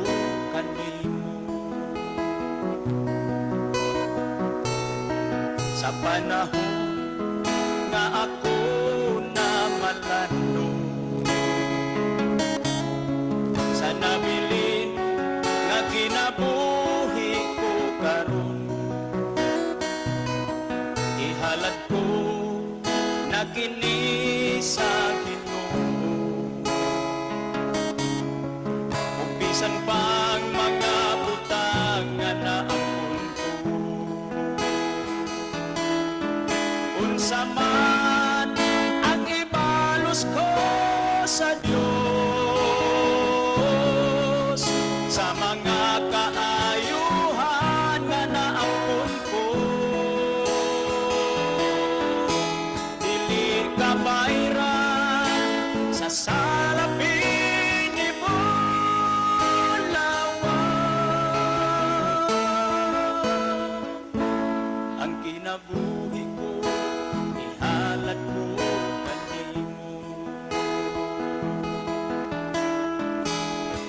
kanimo. Sa panahon nga ako na malano, sa nabilin nga kinabuhi ko karon, ihalad ko na kini sa Ginoo, ug bisan pang mga butang nga naangkon ko. Unsa man ang ibalos ko sa Dios sa mga kaayuhan nga naangkon ko, dili kabayran sa salapi ni Bulawan. Ang kinabuhi ko, ihalad ko kanimo.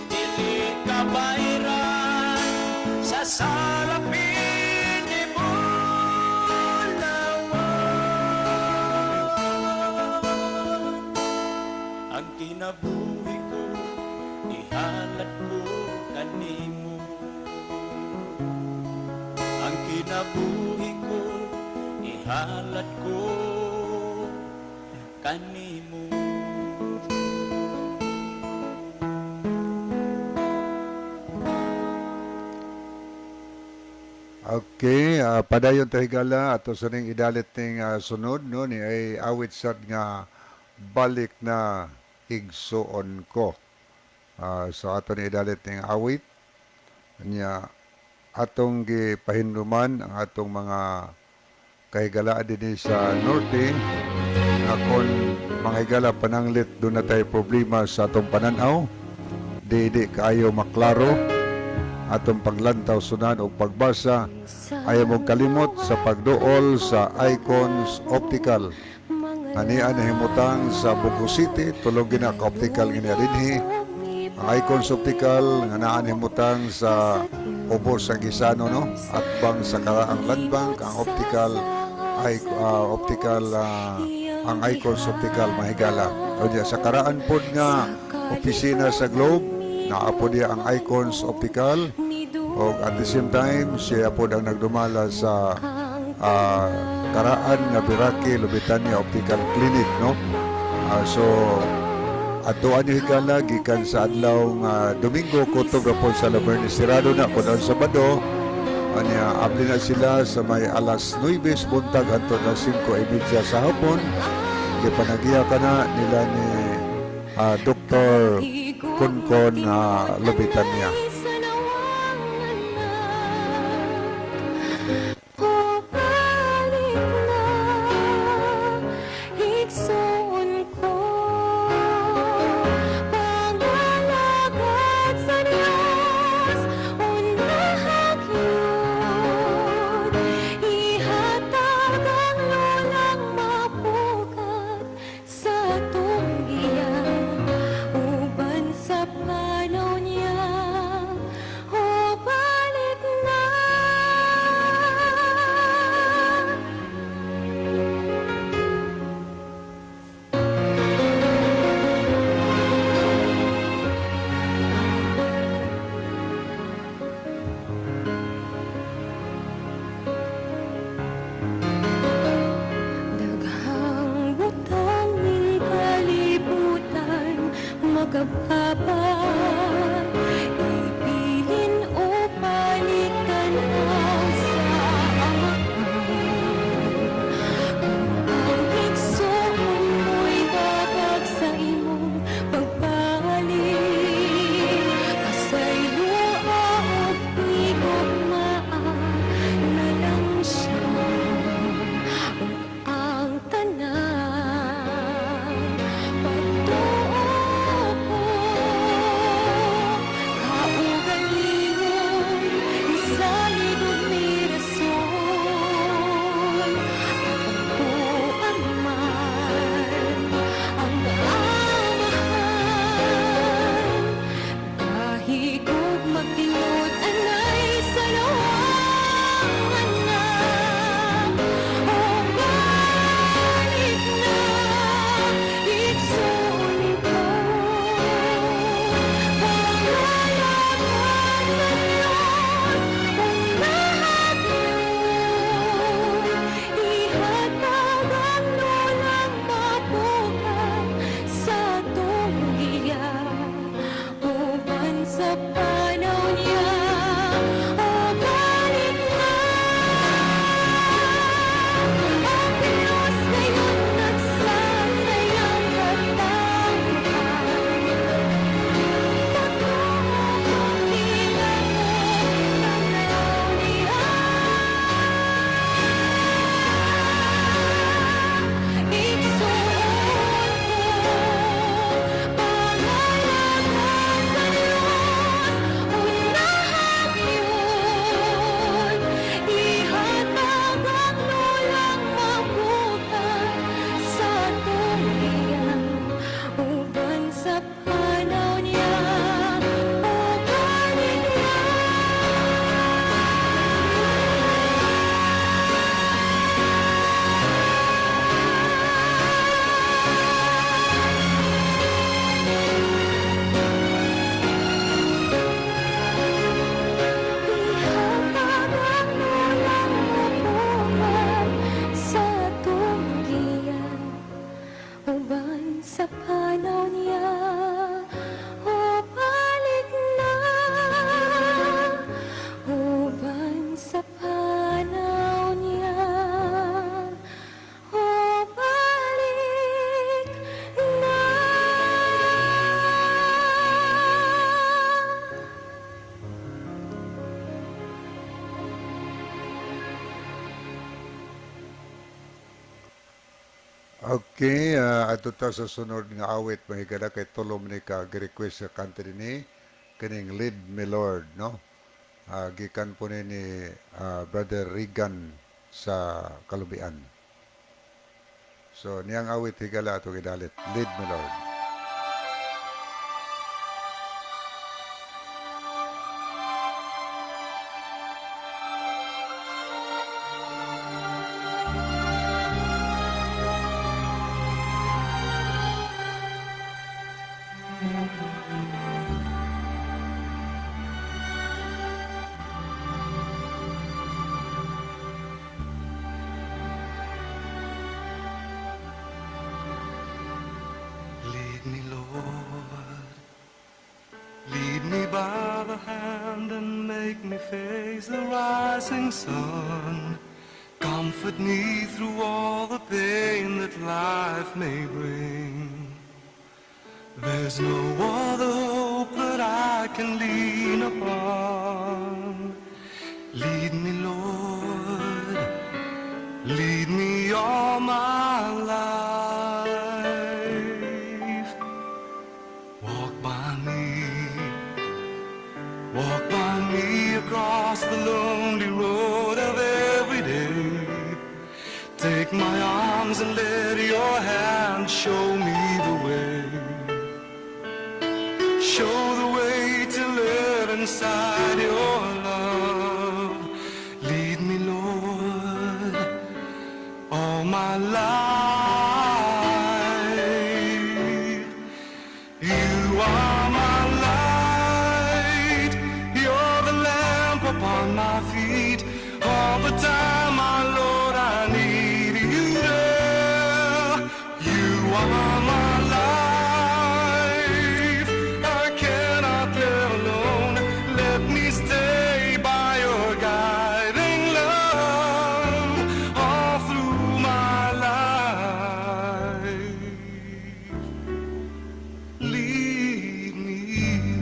Dili kabayran sa salapi ni Bulawan. Ang kinabuhi ko, ihalad ko kanimo. Ang kinabuhi ko, ihalad ko kanimo. Okay, padayon ta, higala, ato sa ning idalit ning sunod, no, ni ay awit sad nga "Balik na Igsuon Ko". So ato ni idalit ning awit niya, atong gipahinduman ang atong mga kahigala dinhi sa norte nga kon, mga higala, pananglit duna tay problema sa atong pananaw, di kaayo maklaro atong paglantaw sunan o pagbasa, ayaw mong kalimot sa pagduol sa Icons Optical. Ania nahimutang sa Bogo City, tulog gina ka optical nga dinhi. Ang Icons Optical nga naa nahimutang sa ubos sa Gisano, no, at bang sa karaang Land Bank, ang optical ay optical ang Icons Optical, mga higala. O diya, sa karaan pod nga opisina sa Globe, naa po diya ang Icons Optical. O at the same time, siya po ang nagdumala sa Karaan nga Biraki Lubitania Optical Clinic, no? So atoan niyo higala gikan sa adlaw nga Domingo kutob ra po sa Lavernes, sirado na kun ang Sabado anya abli na sila sa may alas 9 sa buntag hangtod alas 5:30 sa hapon. Gipanagiya ka na nila ni Dr. Kunkon Lubitania. O balik na, igsoon ko, pangalagad sa Diyos, unahag yun, ihatag ang lulang mapukat sa tunggiya, uban sa panaw niya, o balik na. Daghang butang ning kalibutan makababa, ibilin o palitan-aw sa Amahan. Kung ang igsoon mo'y babag sa imong pagbalik, pasayloa og higugmaa na lang siya ug ang tanan. Pagtuo ko, kaugalingon, isalig og may rason. Pagtuan man ang Amahan, dahigog magtinud anay sa lawangan na. O balik na, igsoon ko, pangalagad sa Diyos, unahag yun, ihatag ang lulang mapukat sa tunggiya, uban sa panaw niya. O balik na, ang Diyos ngayon nagsasayang katanguan. Pagtuo tila mo tanaw niya. Igsoon ko, pangalagad sa Diyos, unahag yun, ihatag ang lulang mabutan sa tunggiyan, uban sa panaw niya. O balik na. Ihatag ang lulang mabuhat sa tunggiyan, uban sa panaw niya. O balik na, uban sa panaw niya. O balik na. Okay, adto ta sa sunod nga awit mga higala kay tulom ni ka request sa kanta dinhi kining Lead Me Lord, no? Gikan po ni Brother Regan sa Kalubian. So niyang awit higala ato gidalit, Lead Me Lord. face the rising sun. Comfort me through all the pain that life may bring. There's no other hope that I can lean upon. Lead me, Lord, lead me all my life. Walk by me, walk by me across the lonely road of every day. Take my arms and let your hand show me the way. Show the way to live inside your love. Lead me, Lord, all my life. You are my light. You're the lamp upon my feet. All the time, my Lord, I need you there. You are my life. I cannot live alone. Let me stay by your guiding love all through my life. Lead me,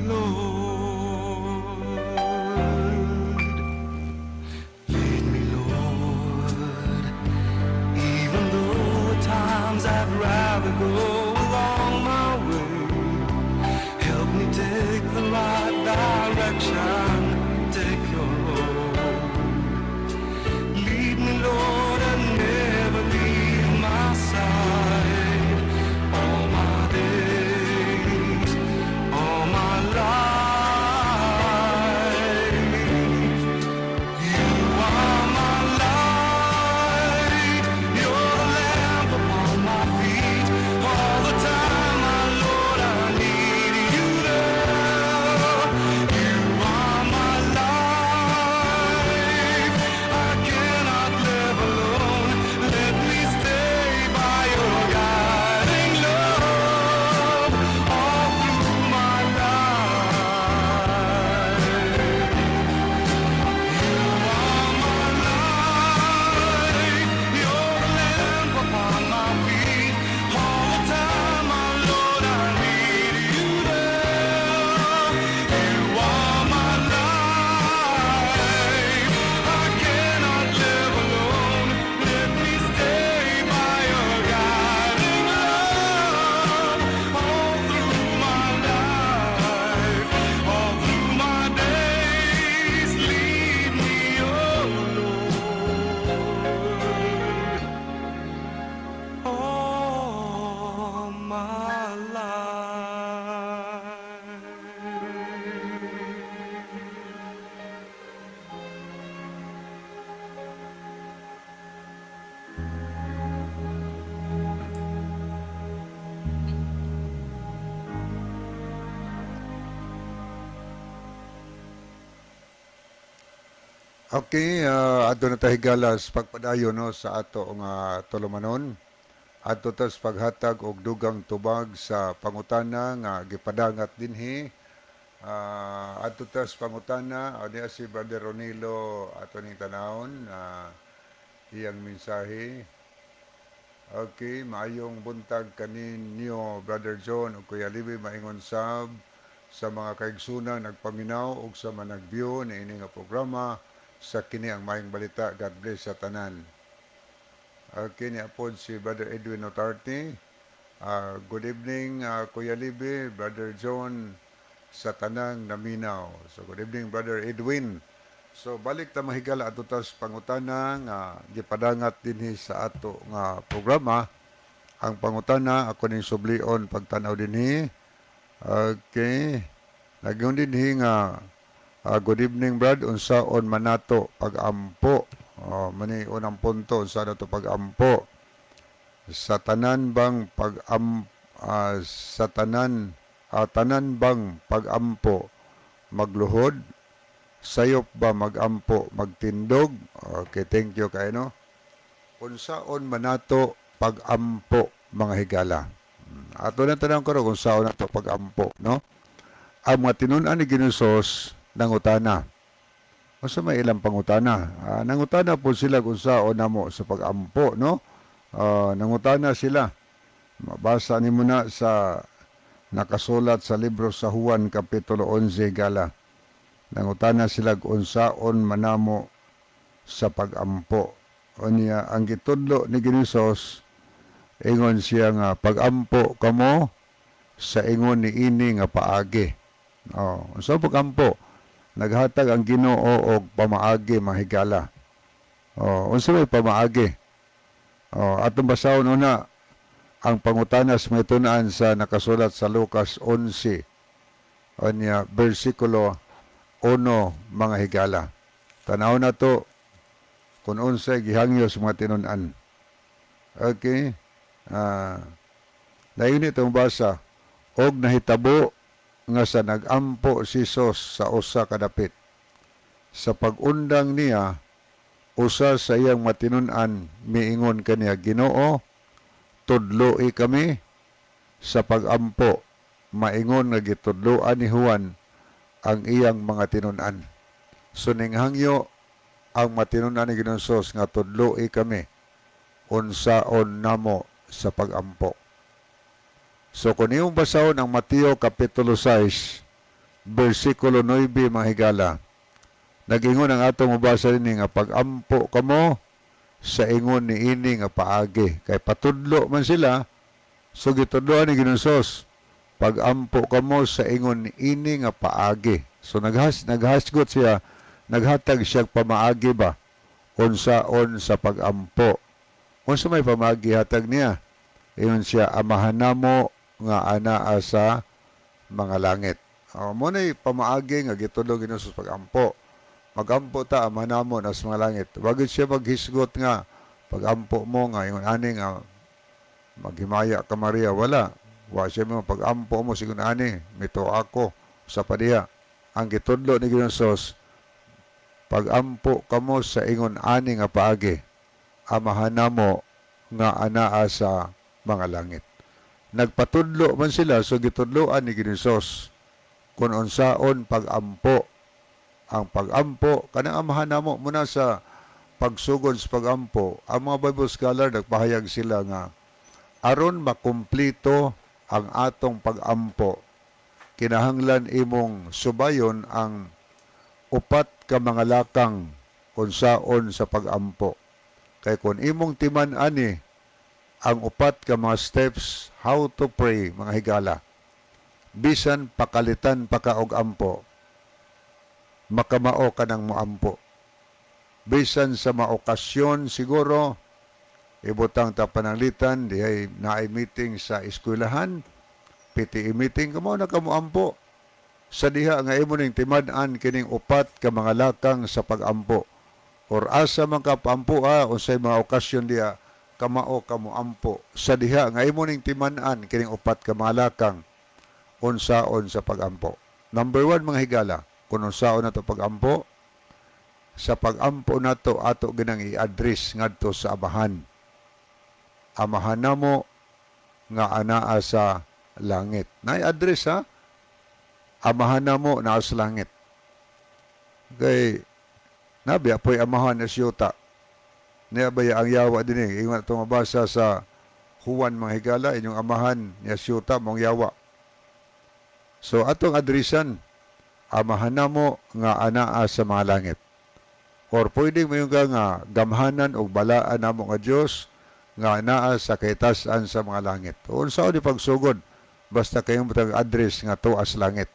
Lord. Lead me, Lord. Even though at times I'd rather go along my way. Help me take the right direction. Take your road. Lead me, Lord, and never leave my side. All my days, all my life. You are my light. You're the lamp upon my feet. All the time, my Lord, I need you there. You are my life. I cannot live alone. Let me stay by your guiding love all through my life. You are my light. You're the lamp upon my feet. All the time, my Lord, I need you there. You are my life. I cannot live alone. Let me stay by your guiding love all through my life, all through my days. Lead me, oh Lord, all my life. Okay, adto na ta, higala, sa pagpadayon, no, sa ato nga tulumanon. Adto ta sa paghatag og dugang tubag sa pangutana nga gipadangat dinhi. Adto ta sa pangutana, diya si Brother Ronilo, ato ning tanawon iyang mensahe. Okay, maayong buntag kaninyo, Brother John ug Kuya Libi, maingon sab sa mga kaigsunan nagpaminaw ug sa mga nag-view niini nga programa sa Kini ang Maayong Balita. God bless sa tanan. Okay, niya pod si Brother Edwin Otarte. Good evening, Kuya Libi, Brother John, sa tanang naminaw. So good evening, Brother Edwin. So balik ta, mahigala, ato tas pangutana nga gipadangat dinhi sa ato nga programa. Ang pangutana ako ning sublion pagtanaw dinhi. Okay. Nagyong dinhi nga good evening, Brad, unsaon man nato pag-ampo? Oh, mani unang punto, unsa nato pag-ampo? Sa tanan tanan bang pag-ampo magluhod? Sayop ba magampo magtindog? Okay, thank you kay, no. Unsaon man nato pag-ampo, mga higala? Ato na tanawon karon kung saon nato pag-ampo, no? Ang mga tinun-an ni Ginoong Hesus nangutana. Unsa may ilang pangutana? Nangutana po sila kung unsaon namo sa pagampo, no? Nangutana sila. Mabasa nimo na sa nakasulat sa libro sa Juan Kapitulo 11, gala. Nangutana sila kung unsaon manamo sa pagampo. Unya ang gitudlo ni Ginoong Hesus, ingon siya nga pagampo kamo sa ingon ni ini nga paagi. Oh, unsa pagampo? Naghatag ang Ginoo og pamaagi, mga higala. Oh, unsa may pamaagi? Oh, atong basahon una ang pangutana sa mga tun-an sa nakasulat sa Lucas 11 unya bersikulo 1, mga higala. Tanaw na to kung unsay gihangyo sa mga tinun-an. Okay. Dayon itong basa, og nahitabo nga sa nagampo si Hesus sa usa ka dapit. Sa pag-undang niya, usa sa iyang matinun-an miingon kaniya, "Ginoo, tudloi kami sa pagampo maingon nga gitudloan ni Juan ang iyang mga tinun-an." So ninghangyo ang matinun-an ni Ginoong Hesus nga tudloi kami unsaon namo sa pagampo. So kung iyong basahon ang Mateo Kapitulo 6, versikulo 9, mga higala, nag-ingon ang atong mabasa dinhi nga pagampo kamo sa ingon ni ini nga paagi. Kay patudlo man sila, so gitudloan ni Ginoong Hesus, pagampo kamo sa ingon ni ini nga paagi. So naghasgot siya, naghatag siya pamaagi ba unsaon sa pagampo. Unsa may pamaagi hatag niya? Ingon siya, "Amahan namo nga anaa sa mga langit." Oh, mao na'y pamaagi nga gitudlo Ginoo sa pagampo. Magampo ta, "Amahan namo na sa mga langit." Wag siya maghisgot nga pagampo mo nga ingon ani nga maghimaya ka Maria, wala. Wa siya mo pagampo mo sigon ani, mito ako sa padiha. Ang gitudlo ni Ginoong Hesus, pagampo kamo sa ingon ani nga paagi. "Amahan namo nga anaa sa mga langit." Nagpatudlo man sila, so gitudloan ni Ginoong Hesus kung unsaon pagampo. Ang pagampo kanang "Amahan namo" muna sa pagsugod sa pagampo, ang mga Bible scholar nagpahayag sila nga aron makumplito ang atong pagampo, kinahanglan imong subayon ang upat ka mga lakang kung saon sa pagampo. Kay kung imong timan ani ang upat ka mga steps how to pray, mga higala, bisan pakalitan pa ka og ampo, makamao ka ng moampo. Bisan sa maokasyon siguro, ibutang ta pananglitan dihay naay meeting sa eskwelahan, PTA meeting, kamo na ka moampo sa diha nga imo ning timad-an kining upat ka mga lakang sa pagampo or asa man ka paampo unsay mga okasyon diha kamao ka moampo sa diha nga imo ning timan-an kining upat ka mga lakang unsaon sa pagampo. Number 1, mga higala, kung unsaon nato pagampo, sa pagampo nato ato ginang i-address ngadto sa Amahan. "Amahan namo nga anaa sa langit." Nay address ha. "Amahan namo naa sa langit." Kay nabiya po'y amahan na siyuta. Niya ba ang yawa din eh. Ingon ato mabasa sa Juan, mga higala, inyong amahan niya siyuta mong yawa. So atong adresan, "Amahan namo nga anaa sa mga langit." Or pwede mo yung ka nga gamhanan o balaan namo nga Dios nga anaa sa kahitasan sa mga langit. Unsa di pagsugod, basta kayong butang address nga tuas langit.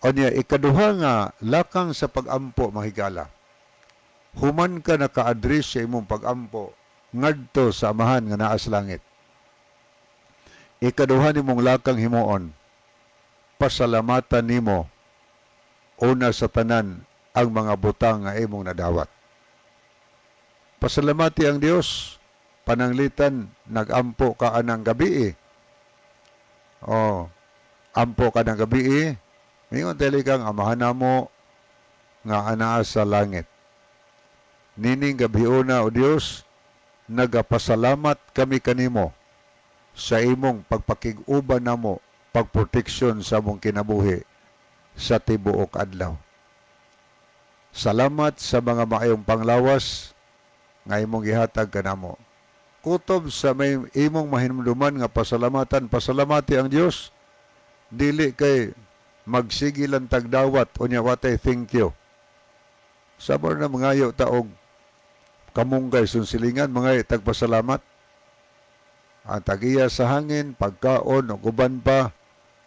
Unya, ikaduha nga lakang sa pagampo, mga higala. Human ka naka-address sa imong pagampo ngadto sa Amahan nga naa sa langit. Ikaduha nimong lakang himuon, pasalamatan nimo una sa tanan ang mga butang nga imong nadawat. Pasalamati ang Dios, pananglitan nagampo ka anang gabi. Oh, ampo ka ng gabi, mingon dili kang "Amahan namo nga anaa sa langit. Nining gabiuna, o Dios, nagapasalamat kami kanimo sa imong pagpakig-uban namo, pagproteksyon sa among kinabuhi sa tibuok adlaw." Salamat sa mga maayong panglawas nga imong gihatag kanamo. Kutob sa may imong mahinumduman nga pasalamatan, pasalamati ang Dios. Dili kay magsige lang tagdawat unya watay thank you. Sabor na mangayo ta og kamunggay sunsilingan, mga tagpasalamat. Ang tagiya sa hangin, pagkaon, ug uban pa,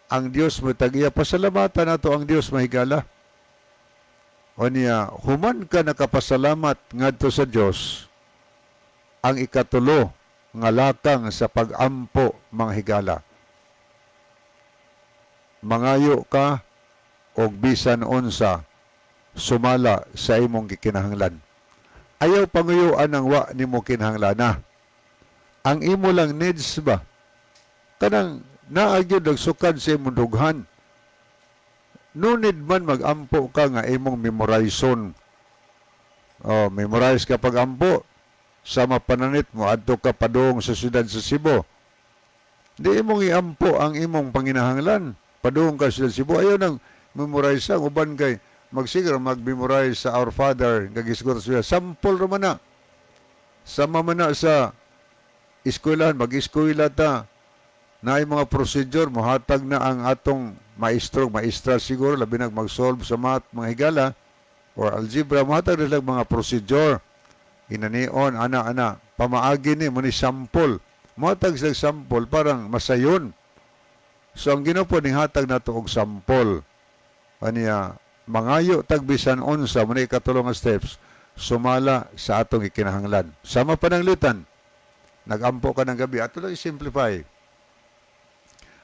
ang Dios mo tagiya, pasalamatan nato ang Dios, mahigala. O niya, human ka nakapasalamat ngadto sa Dios, ang ikatulo nga lakang sa pag-ampo, mga higala. Mangayo ka og bisan unsa sumala sa imong gikinahanglan. Ayaw panguyuan ang wa nimo kinahanglana. Ang imo lang needs ba? Kanang naa gyud nagsukad sa imong dughan. No need man mag-ampo ka nga imong memorizon. Oh, memorize ka pag-ampo. Sa mapananit mo, adto ka padung sa siyudad sa Cebu. Di imong iampo ang imong panginahanglan. Padung ka sa siyudad sa Cebu. Ayaw nang memorize ang uban kay magsiguro mag-memorize sa Our Father nga gisgutan sa sample ra man na. Sama man na sa eskwelahan, mag-eskwela ta. Naay mga procedure, mohatag na ang atong maestro, maestra siguro, labi nag mag-solve sa math, mga higala, or algebra, mohatag na lang mga procedure. Inanion, ana, ana, pamaagi ni, mo ni sample. Mohatag sila sample, parang masayon. So, ang Ginoo po ning hatag nato og sample. Aniya, mangayo tagbisan unsa, mo ni ikatulo nga steps, sumala sa atong ikinahanglan. Sama pananglitan, nagampo ka ng gabi, ato lang i-simplify.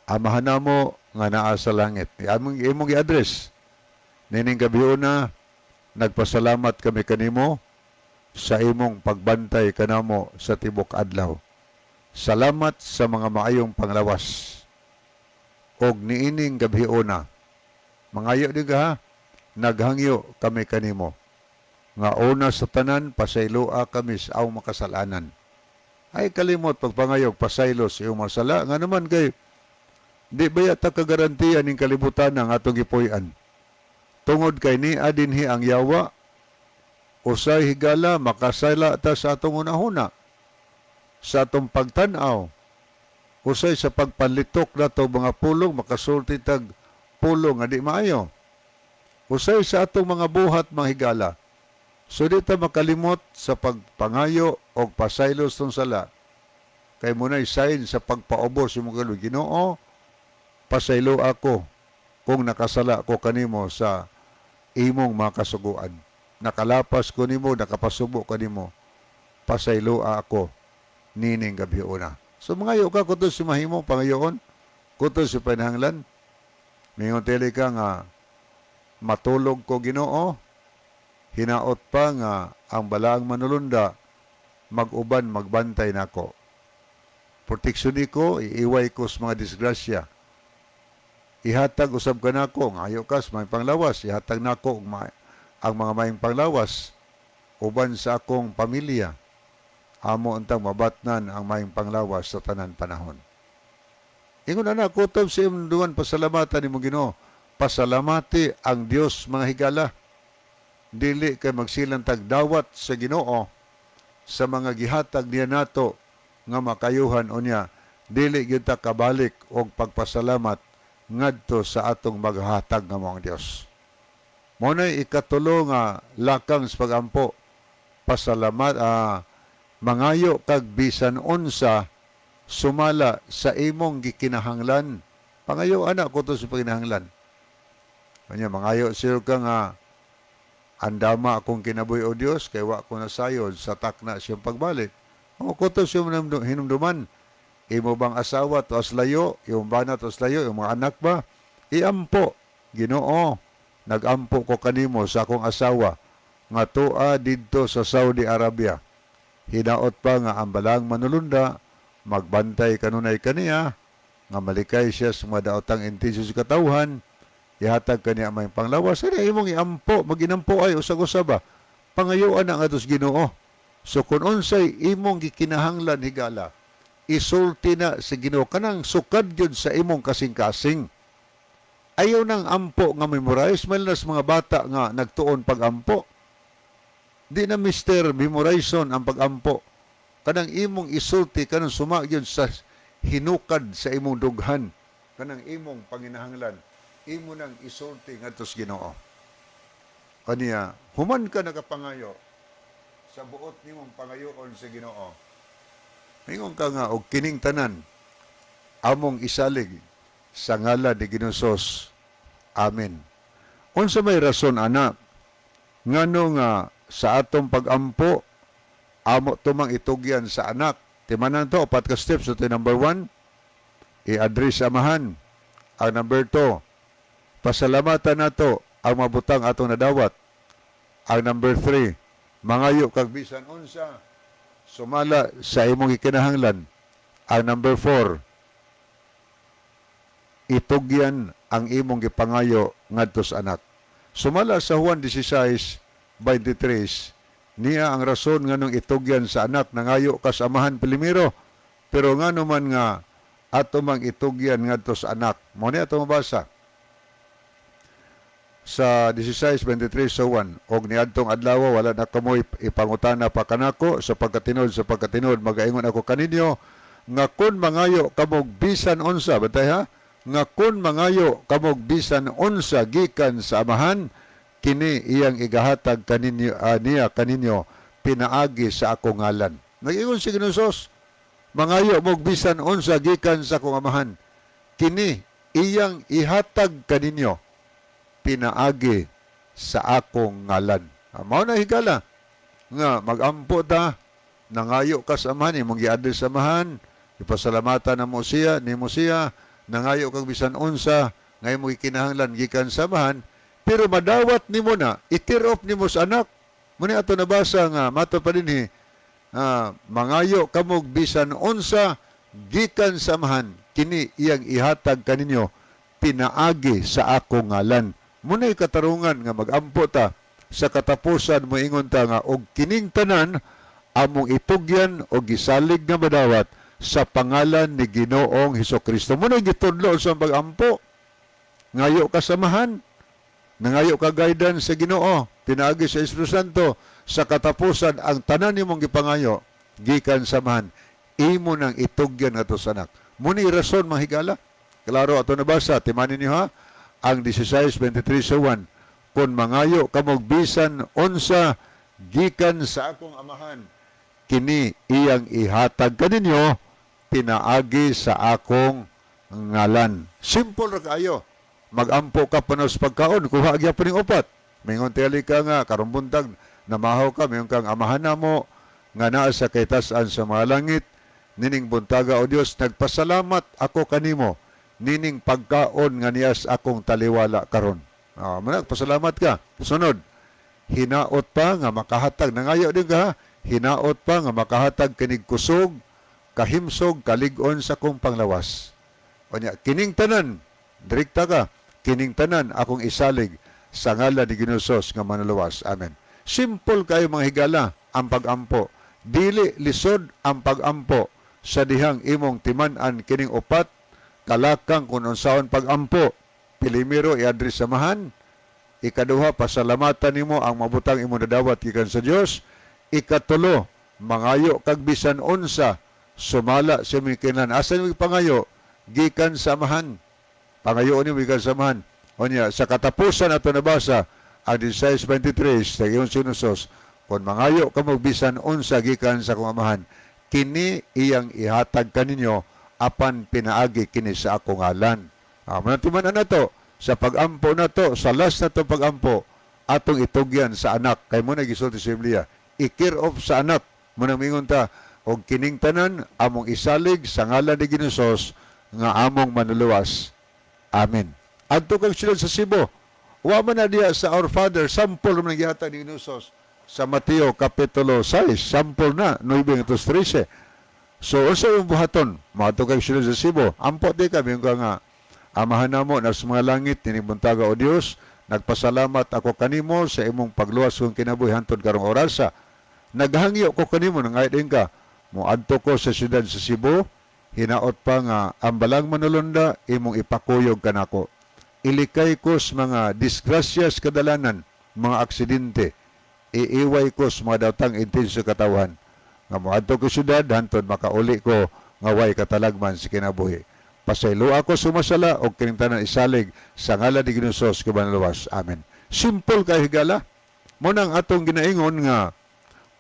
Amahan namo nga naa sa langit. Imong i-address. Nining gabi una, nagpasalamat kami kanimo sa imong pagbantay kanamo sa tibok adlaw. Salamat sa mga maayong panglawas. Og niining gabi una, mangayo din ka ha, naghangyo kami kanimo. Nga una sa tanan, pasayloa kami sa awong makasalanan. Ay kalimot pagpangayog, pasaylo sa iyong masala. Nga naman kay, di ba ta kagarantiya ning kalibutan ang atong gipuy-an? Tungod kay ni dinhi ang yawa, usay, higala, makasala ta sa atong hunahuna, sa atong pagtan-aw, usay sa pagpanlitok nato mga pulong, makasulti tag pulong nga di maayo. Usay sa atong mga buhat, mga higala. So di ta makalimot sa pagpangayo o pasaylo sa sala. Kay mo na'y sign sa pagpaubos imong kaluoy. Ginoo, pasaylo ako kung nakasala ko kanimo sa imong mga kasuguan. Nakalapas ko nimo, nakapasubo ko nimo. Pasaylo ako nining gabi una. So mangayo ka kutob sa mahimo pangayoon, kutob sa panahanglan. Mingon teli ka nga matulog ko, Ginoo, hinaot pa nga ang balaang manulunda mag-uban magbantay nako. Proteksyon ko, iiway ko sa mga disgrasya. Ihatag usab ka nako, ngayo ka sa mga panglawas, ihatag nako ang mga maayong panglawas uban sa akong pamilya. Amo untang mabatnan ang maayong panglawas sa tanan panahon. Ingon ana, kutob sa imong duwan pasalamatan nimo Ginoo. Pasalamati ang Dios, mga higala. Dili kay magsilang tagdawat sa Ginoo sa mga gihatag niya nato nga makayuhan unya dili gyud ta kabalik og pagpasalamat ngadto sa atong maghatag nga mao ang Dios. Mao nay ikatulo nga lakang sa pagampo. Pasalamat, mangayo kag bisan unsa sumala sa imong gikinahanglan. Pangayo ana kutob sa panginahanglan. Kanya mangayo siya ka nga andama akong kinabuhi o Dios kay wa ko nasayod sa takna siyang pagbalik. O kutob sa hinumduman, imo bang asawa tuas layo, imong bana tuas layo, imong mga anak ba? Iampo, Ginoo, nagampo ko kanimo sa akong asawa nga tua didto sa Saudi Arabia. Hinaot pa nga ang balaang manulunda magbantay kanunay kaniya nga malikay siya sa mga daotang intensyon sa katawhan, ihatag kaniya may panglawas. Ano imong iampo, maginampo ay usag-usa ba? Pangayuan na nga sa Ginoo. So kung unsay imong gikinahanglan, higala, isulti na sa Ginoo kanang sukad gyud sa imong kasing-kasing. Ayaw nang ampo nga memorize man sa mga bata nga nagtuon pag-ampo. Di na Mr. Memorization ang pagampo. Kanang imong isulti, kanang suma gyud sa hinukad sa imong dughan, kanang imong panginahanglan, imo nang isulti ngadto sa Ginoo. Kaniya, human ka nakapangayo sa buot nimong pangayoon sa Ginoo. Mingon ka nga og kining tanan among isalig sa ngalan ni Ginoong Hesus. Amen. Unsa may rason ana ngano nga sa atong pagampo amo tumang itugyan sa anak? Timanan to, upat ka steps. Ito number 1, i-address Amahan. Ang number 2, pasalamatan nato ang mabutang atong nadawat. Ang number 3, mangayo kag bisan unsa sumala sa imong gikinahanglan. Ang number 4, itugyan ang imong gipangayo ngadto sa anak. Sumala sa Juan 16:23, niya ang rason nganong itugyan sa anak. Nangayo ka sa Amahan primero, pero ngano man nga ato mang itugyan ngadto sa anak? Mao ni ato mabasa sa 16:23 sa 1: "Og niadtong adlaw wala na kamoy ipangutana pa kanako. Sa pagkatinod magaingon ako kaninyo nga kun mangayo kamog bisan unsa," bantay ha, "nga kun mangayo kamog bisan unsa gikan sa Amahan, kini iyang igahatag kaninyo, niya kaninyo pinaagi sa akong ngalan." Nag-ingon si Ginoong Hesus, "Mangayo mo bisan unsa gikan sa akong Amahan, kini iyang ihatag kaninyo pinaagi sa akong ngalan." Mao na, higala, nga magampo ta, nangayo ka sa Amahan, imong gi-address sa Amahan, ipasalamatan na mo siya, nimo siya, nangayo kag bisan unsa nga imong gikinahanglan gikan sa Amahan, pero madawat nimo na, i-tear off nimo sa anak. Muna ato nabasa nga mato pa dinhi, mangayo kamog bisan unsa gikan sa Amahan, kini iyang ihatag kaninyo pinaagi sa akong ngalan. Muna'y katarungan nga magampo ta, sa katapusan moingon ta nga og kining tanan among itugyan o gisalig nga madawat sa pangalan ni Ginoong Hesus Kristo. Muna'y gitudlo sa pagampo. Ngayo ka sa Amahan, nangayo ka guidance sa Ginoo, pinaagi sa Espiritu Santo, sa katapusan ang tanan nimong gipangayo gikan sa Amahan, imo nang itugyan ngadto sa anak. Muni rason, mga higala. Klaro ato nabasa, timanin niyo ha, ang 16:23 sa 1. "Kung mangayo kamog bisan unsa gikan sa akong Amahan, kini iyang ihatag kaninyo pinaagi sa akong ngalan." Simple ra kaayo. Magampo ka pa sa pagkaon, kuha gyapon ning upat. Mingon tingali ka nga karong buntag namahaw ka, mingon kang, "Amahan namo nga naa sa kaitas-an sa mga langit, nining buntaga, o Dios, nagpasalamat ako kanimo nining pagkaon nga nias akong taliwala karon." Pasalamat ka. Sunod, hinaot pa nga makahatag, nangayo din ka ha, hinaot pa nga makahatag kinig kusog, kahimsog, kalig-on sa kong panglawas. Onya, kining tanan, direkta ka, kining tanan akong isalig sa ngalan ni Ginoong Hesus nga manuluwas. Amen. Simple kayo, mga higala, ang pagampo. Dili lisod ang pagampo sa dihang imong timan-an kining upat kalakang kung unsaon pagampo. Pilimiro, i-address sa Amahan. Ikaduha, pasalamatan nimo ang mabutang imong nadawat gikan sa Dios. Ikatulo, mangayo kag bisan unsa sumala sa imong kinahanglan. Asa nimo pangayo? Gikan sa Amahan. Pangayoon nimo gikan sa Amahan. Onya, sa katapusan ato nabasa ang 16:23 sa iyong sinusos, "Kung mangayo kamo bisan unsa gikan sa akong Amahan, kini iyang ihatag kaninyo apan pinaagi kini sa akong ngalan." Mao na nato sa pagampo nato, sa last na to pagampo, atong itugyan sa anak kay mo na gisulti sa Biblia, i-care off sa anak mo nang mingon ta og kining tanan among isalig sa ngalan ni Ginoong Hesus nga among manuluwas. Amen. Adto kag sila sa Cebu. Wa man na diya sa Our Father, sample man gihatag ni Ginoong Hesus sa Mateo Kapitulo 6, sample na 9 to 13. So unsa yung buhaton? Moadto kag sila sa Cebu. Ampo di ka, mingon ka nga, "Amahan namo na sa mga langit, nining buntaga, o Dios, nagpasalamat ako kanimo sa imong pagluwas kong kinabuhi hantod karong orasa. Naghangyo ko kanimo," nangay din ka. "Moadto ko sa siyudad sa Cebu, hinaot pa nga ang balang manulonda imong ipakuyog kanako. Ilikay ko sa mga disgrasyas kadalanan, mga aksidente. Iiway ko sa mga dawtang intensyo katawan nga moadto ko syudad hantod makauli ko nga way katalagman sa kinabuhi. Pasaylo ako sumasala og kining tanan isalig sa ngalan ni Ginoong Hesus kabanluwas. Amen. Simple kay, higala. Mo nang atong ginaingon nga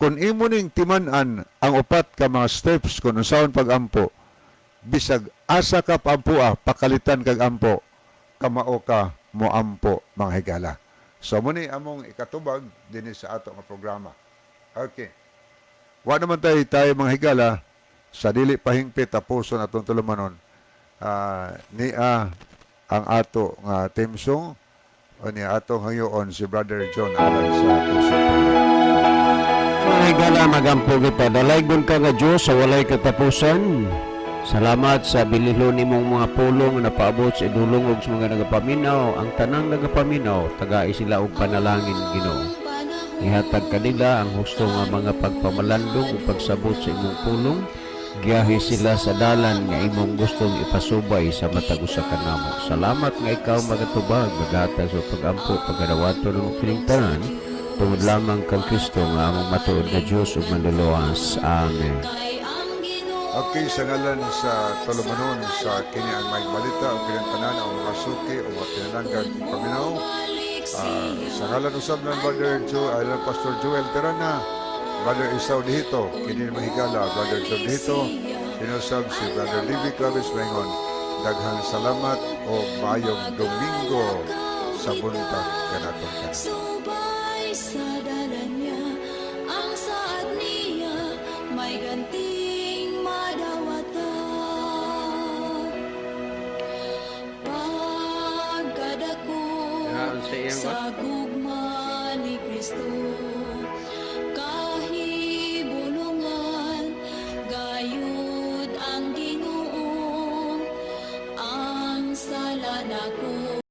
kung imo ning timan-an ang upat ka mga steps kung unsaon pagampo, bisag asa ka paampoa, pakalitan kag ampo, kamao ka moampo, mga higala. So mo ni among ikatubag dinhi sa ato nga programa. Okay. Wa naman tayo tayo, mga higala, sa dili pahingpit tapuson atong tulumanon. Niya ang ato nga theme song o niya atong hangyuon si Brother John alang sa puso. Mga higala, magampo kita. Dalaygon ka nga Diyos sa walay katapusan. Salamat sa bililhon nimong mga pulong nga napaabot sa idulong ug sa mga nagapaminaw. Ang tanang nagapaminaw, tagai sila og panalangin, Ginoo. Ihatag kanila ang husto nga mga pagpamalandong ug pagsabot sa imong pulong. Giyahe sila sa dalan nga imong gustong ipasubay sa matag usa kanamo. Salamat nga ikaw magatubag, maghatag sa pagampo, pagadawato ng kining tanan tungod lamang kang Kristo nga among matuod nga Dios ug Manluluwas. Amen. Okay, sa ngalan sa tulumanon sa kini ang Maayong Balita o kining tanan ang mga suki o mga pinalangga paminaw. Sa ngalan usab ng Brother Joe, ay Pastor Joel Terana, Brother Isao Dihito, kini mahigala, Brother John Dihito, sinusab si Brother Levi Claves Mengon. Daghang salamat o maayong Domingo sa buntag kanatong tanan. Subay sa dalan niya, ang saad niya, may ganting madawatan. Pagkadako sa gugma ni Kristo, kahibulungan, gayud ang Ginoo, ang sala nako.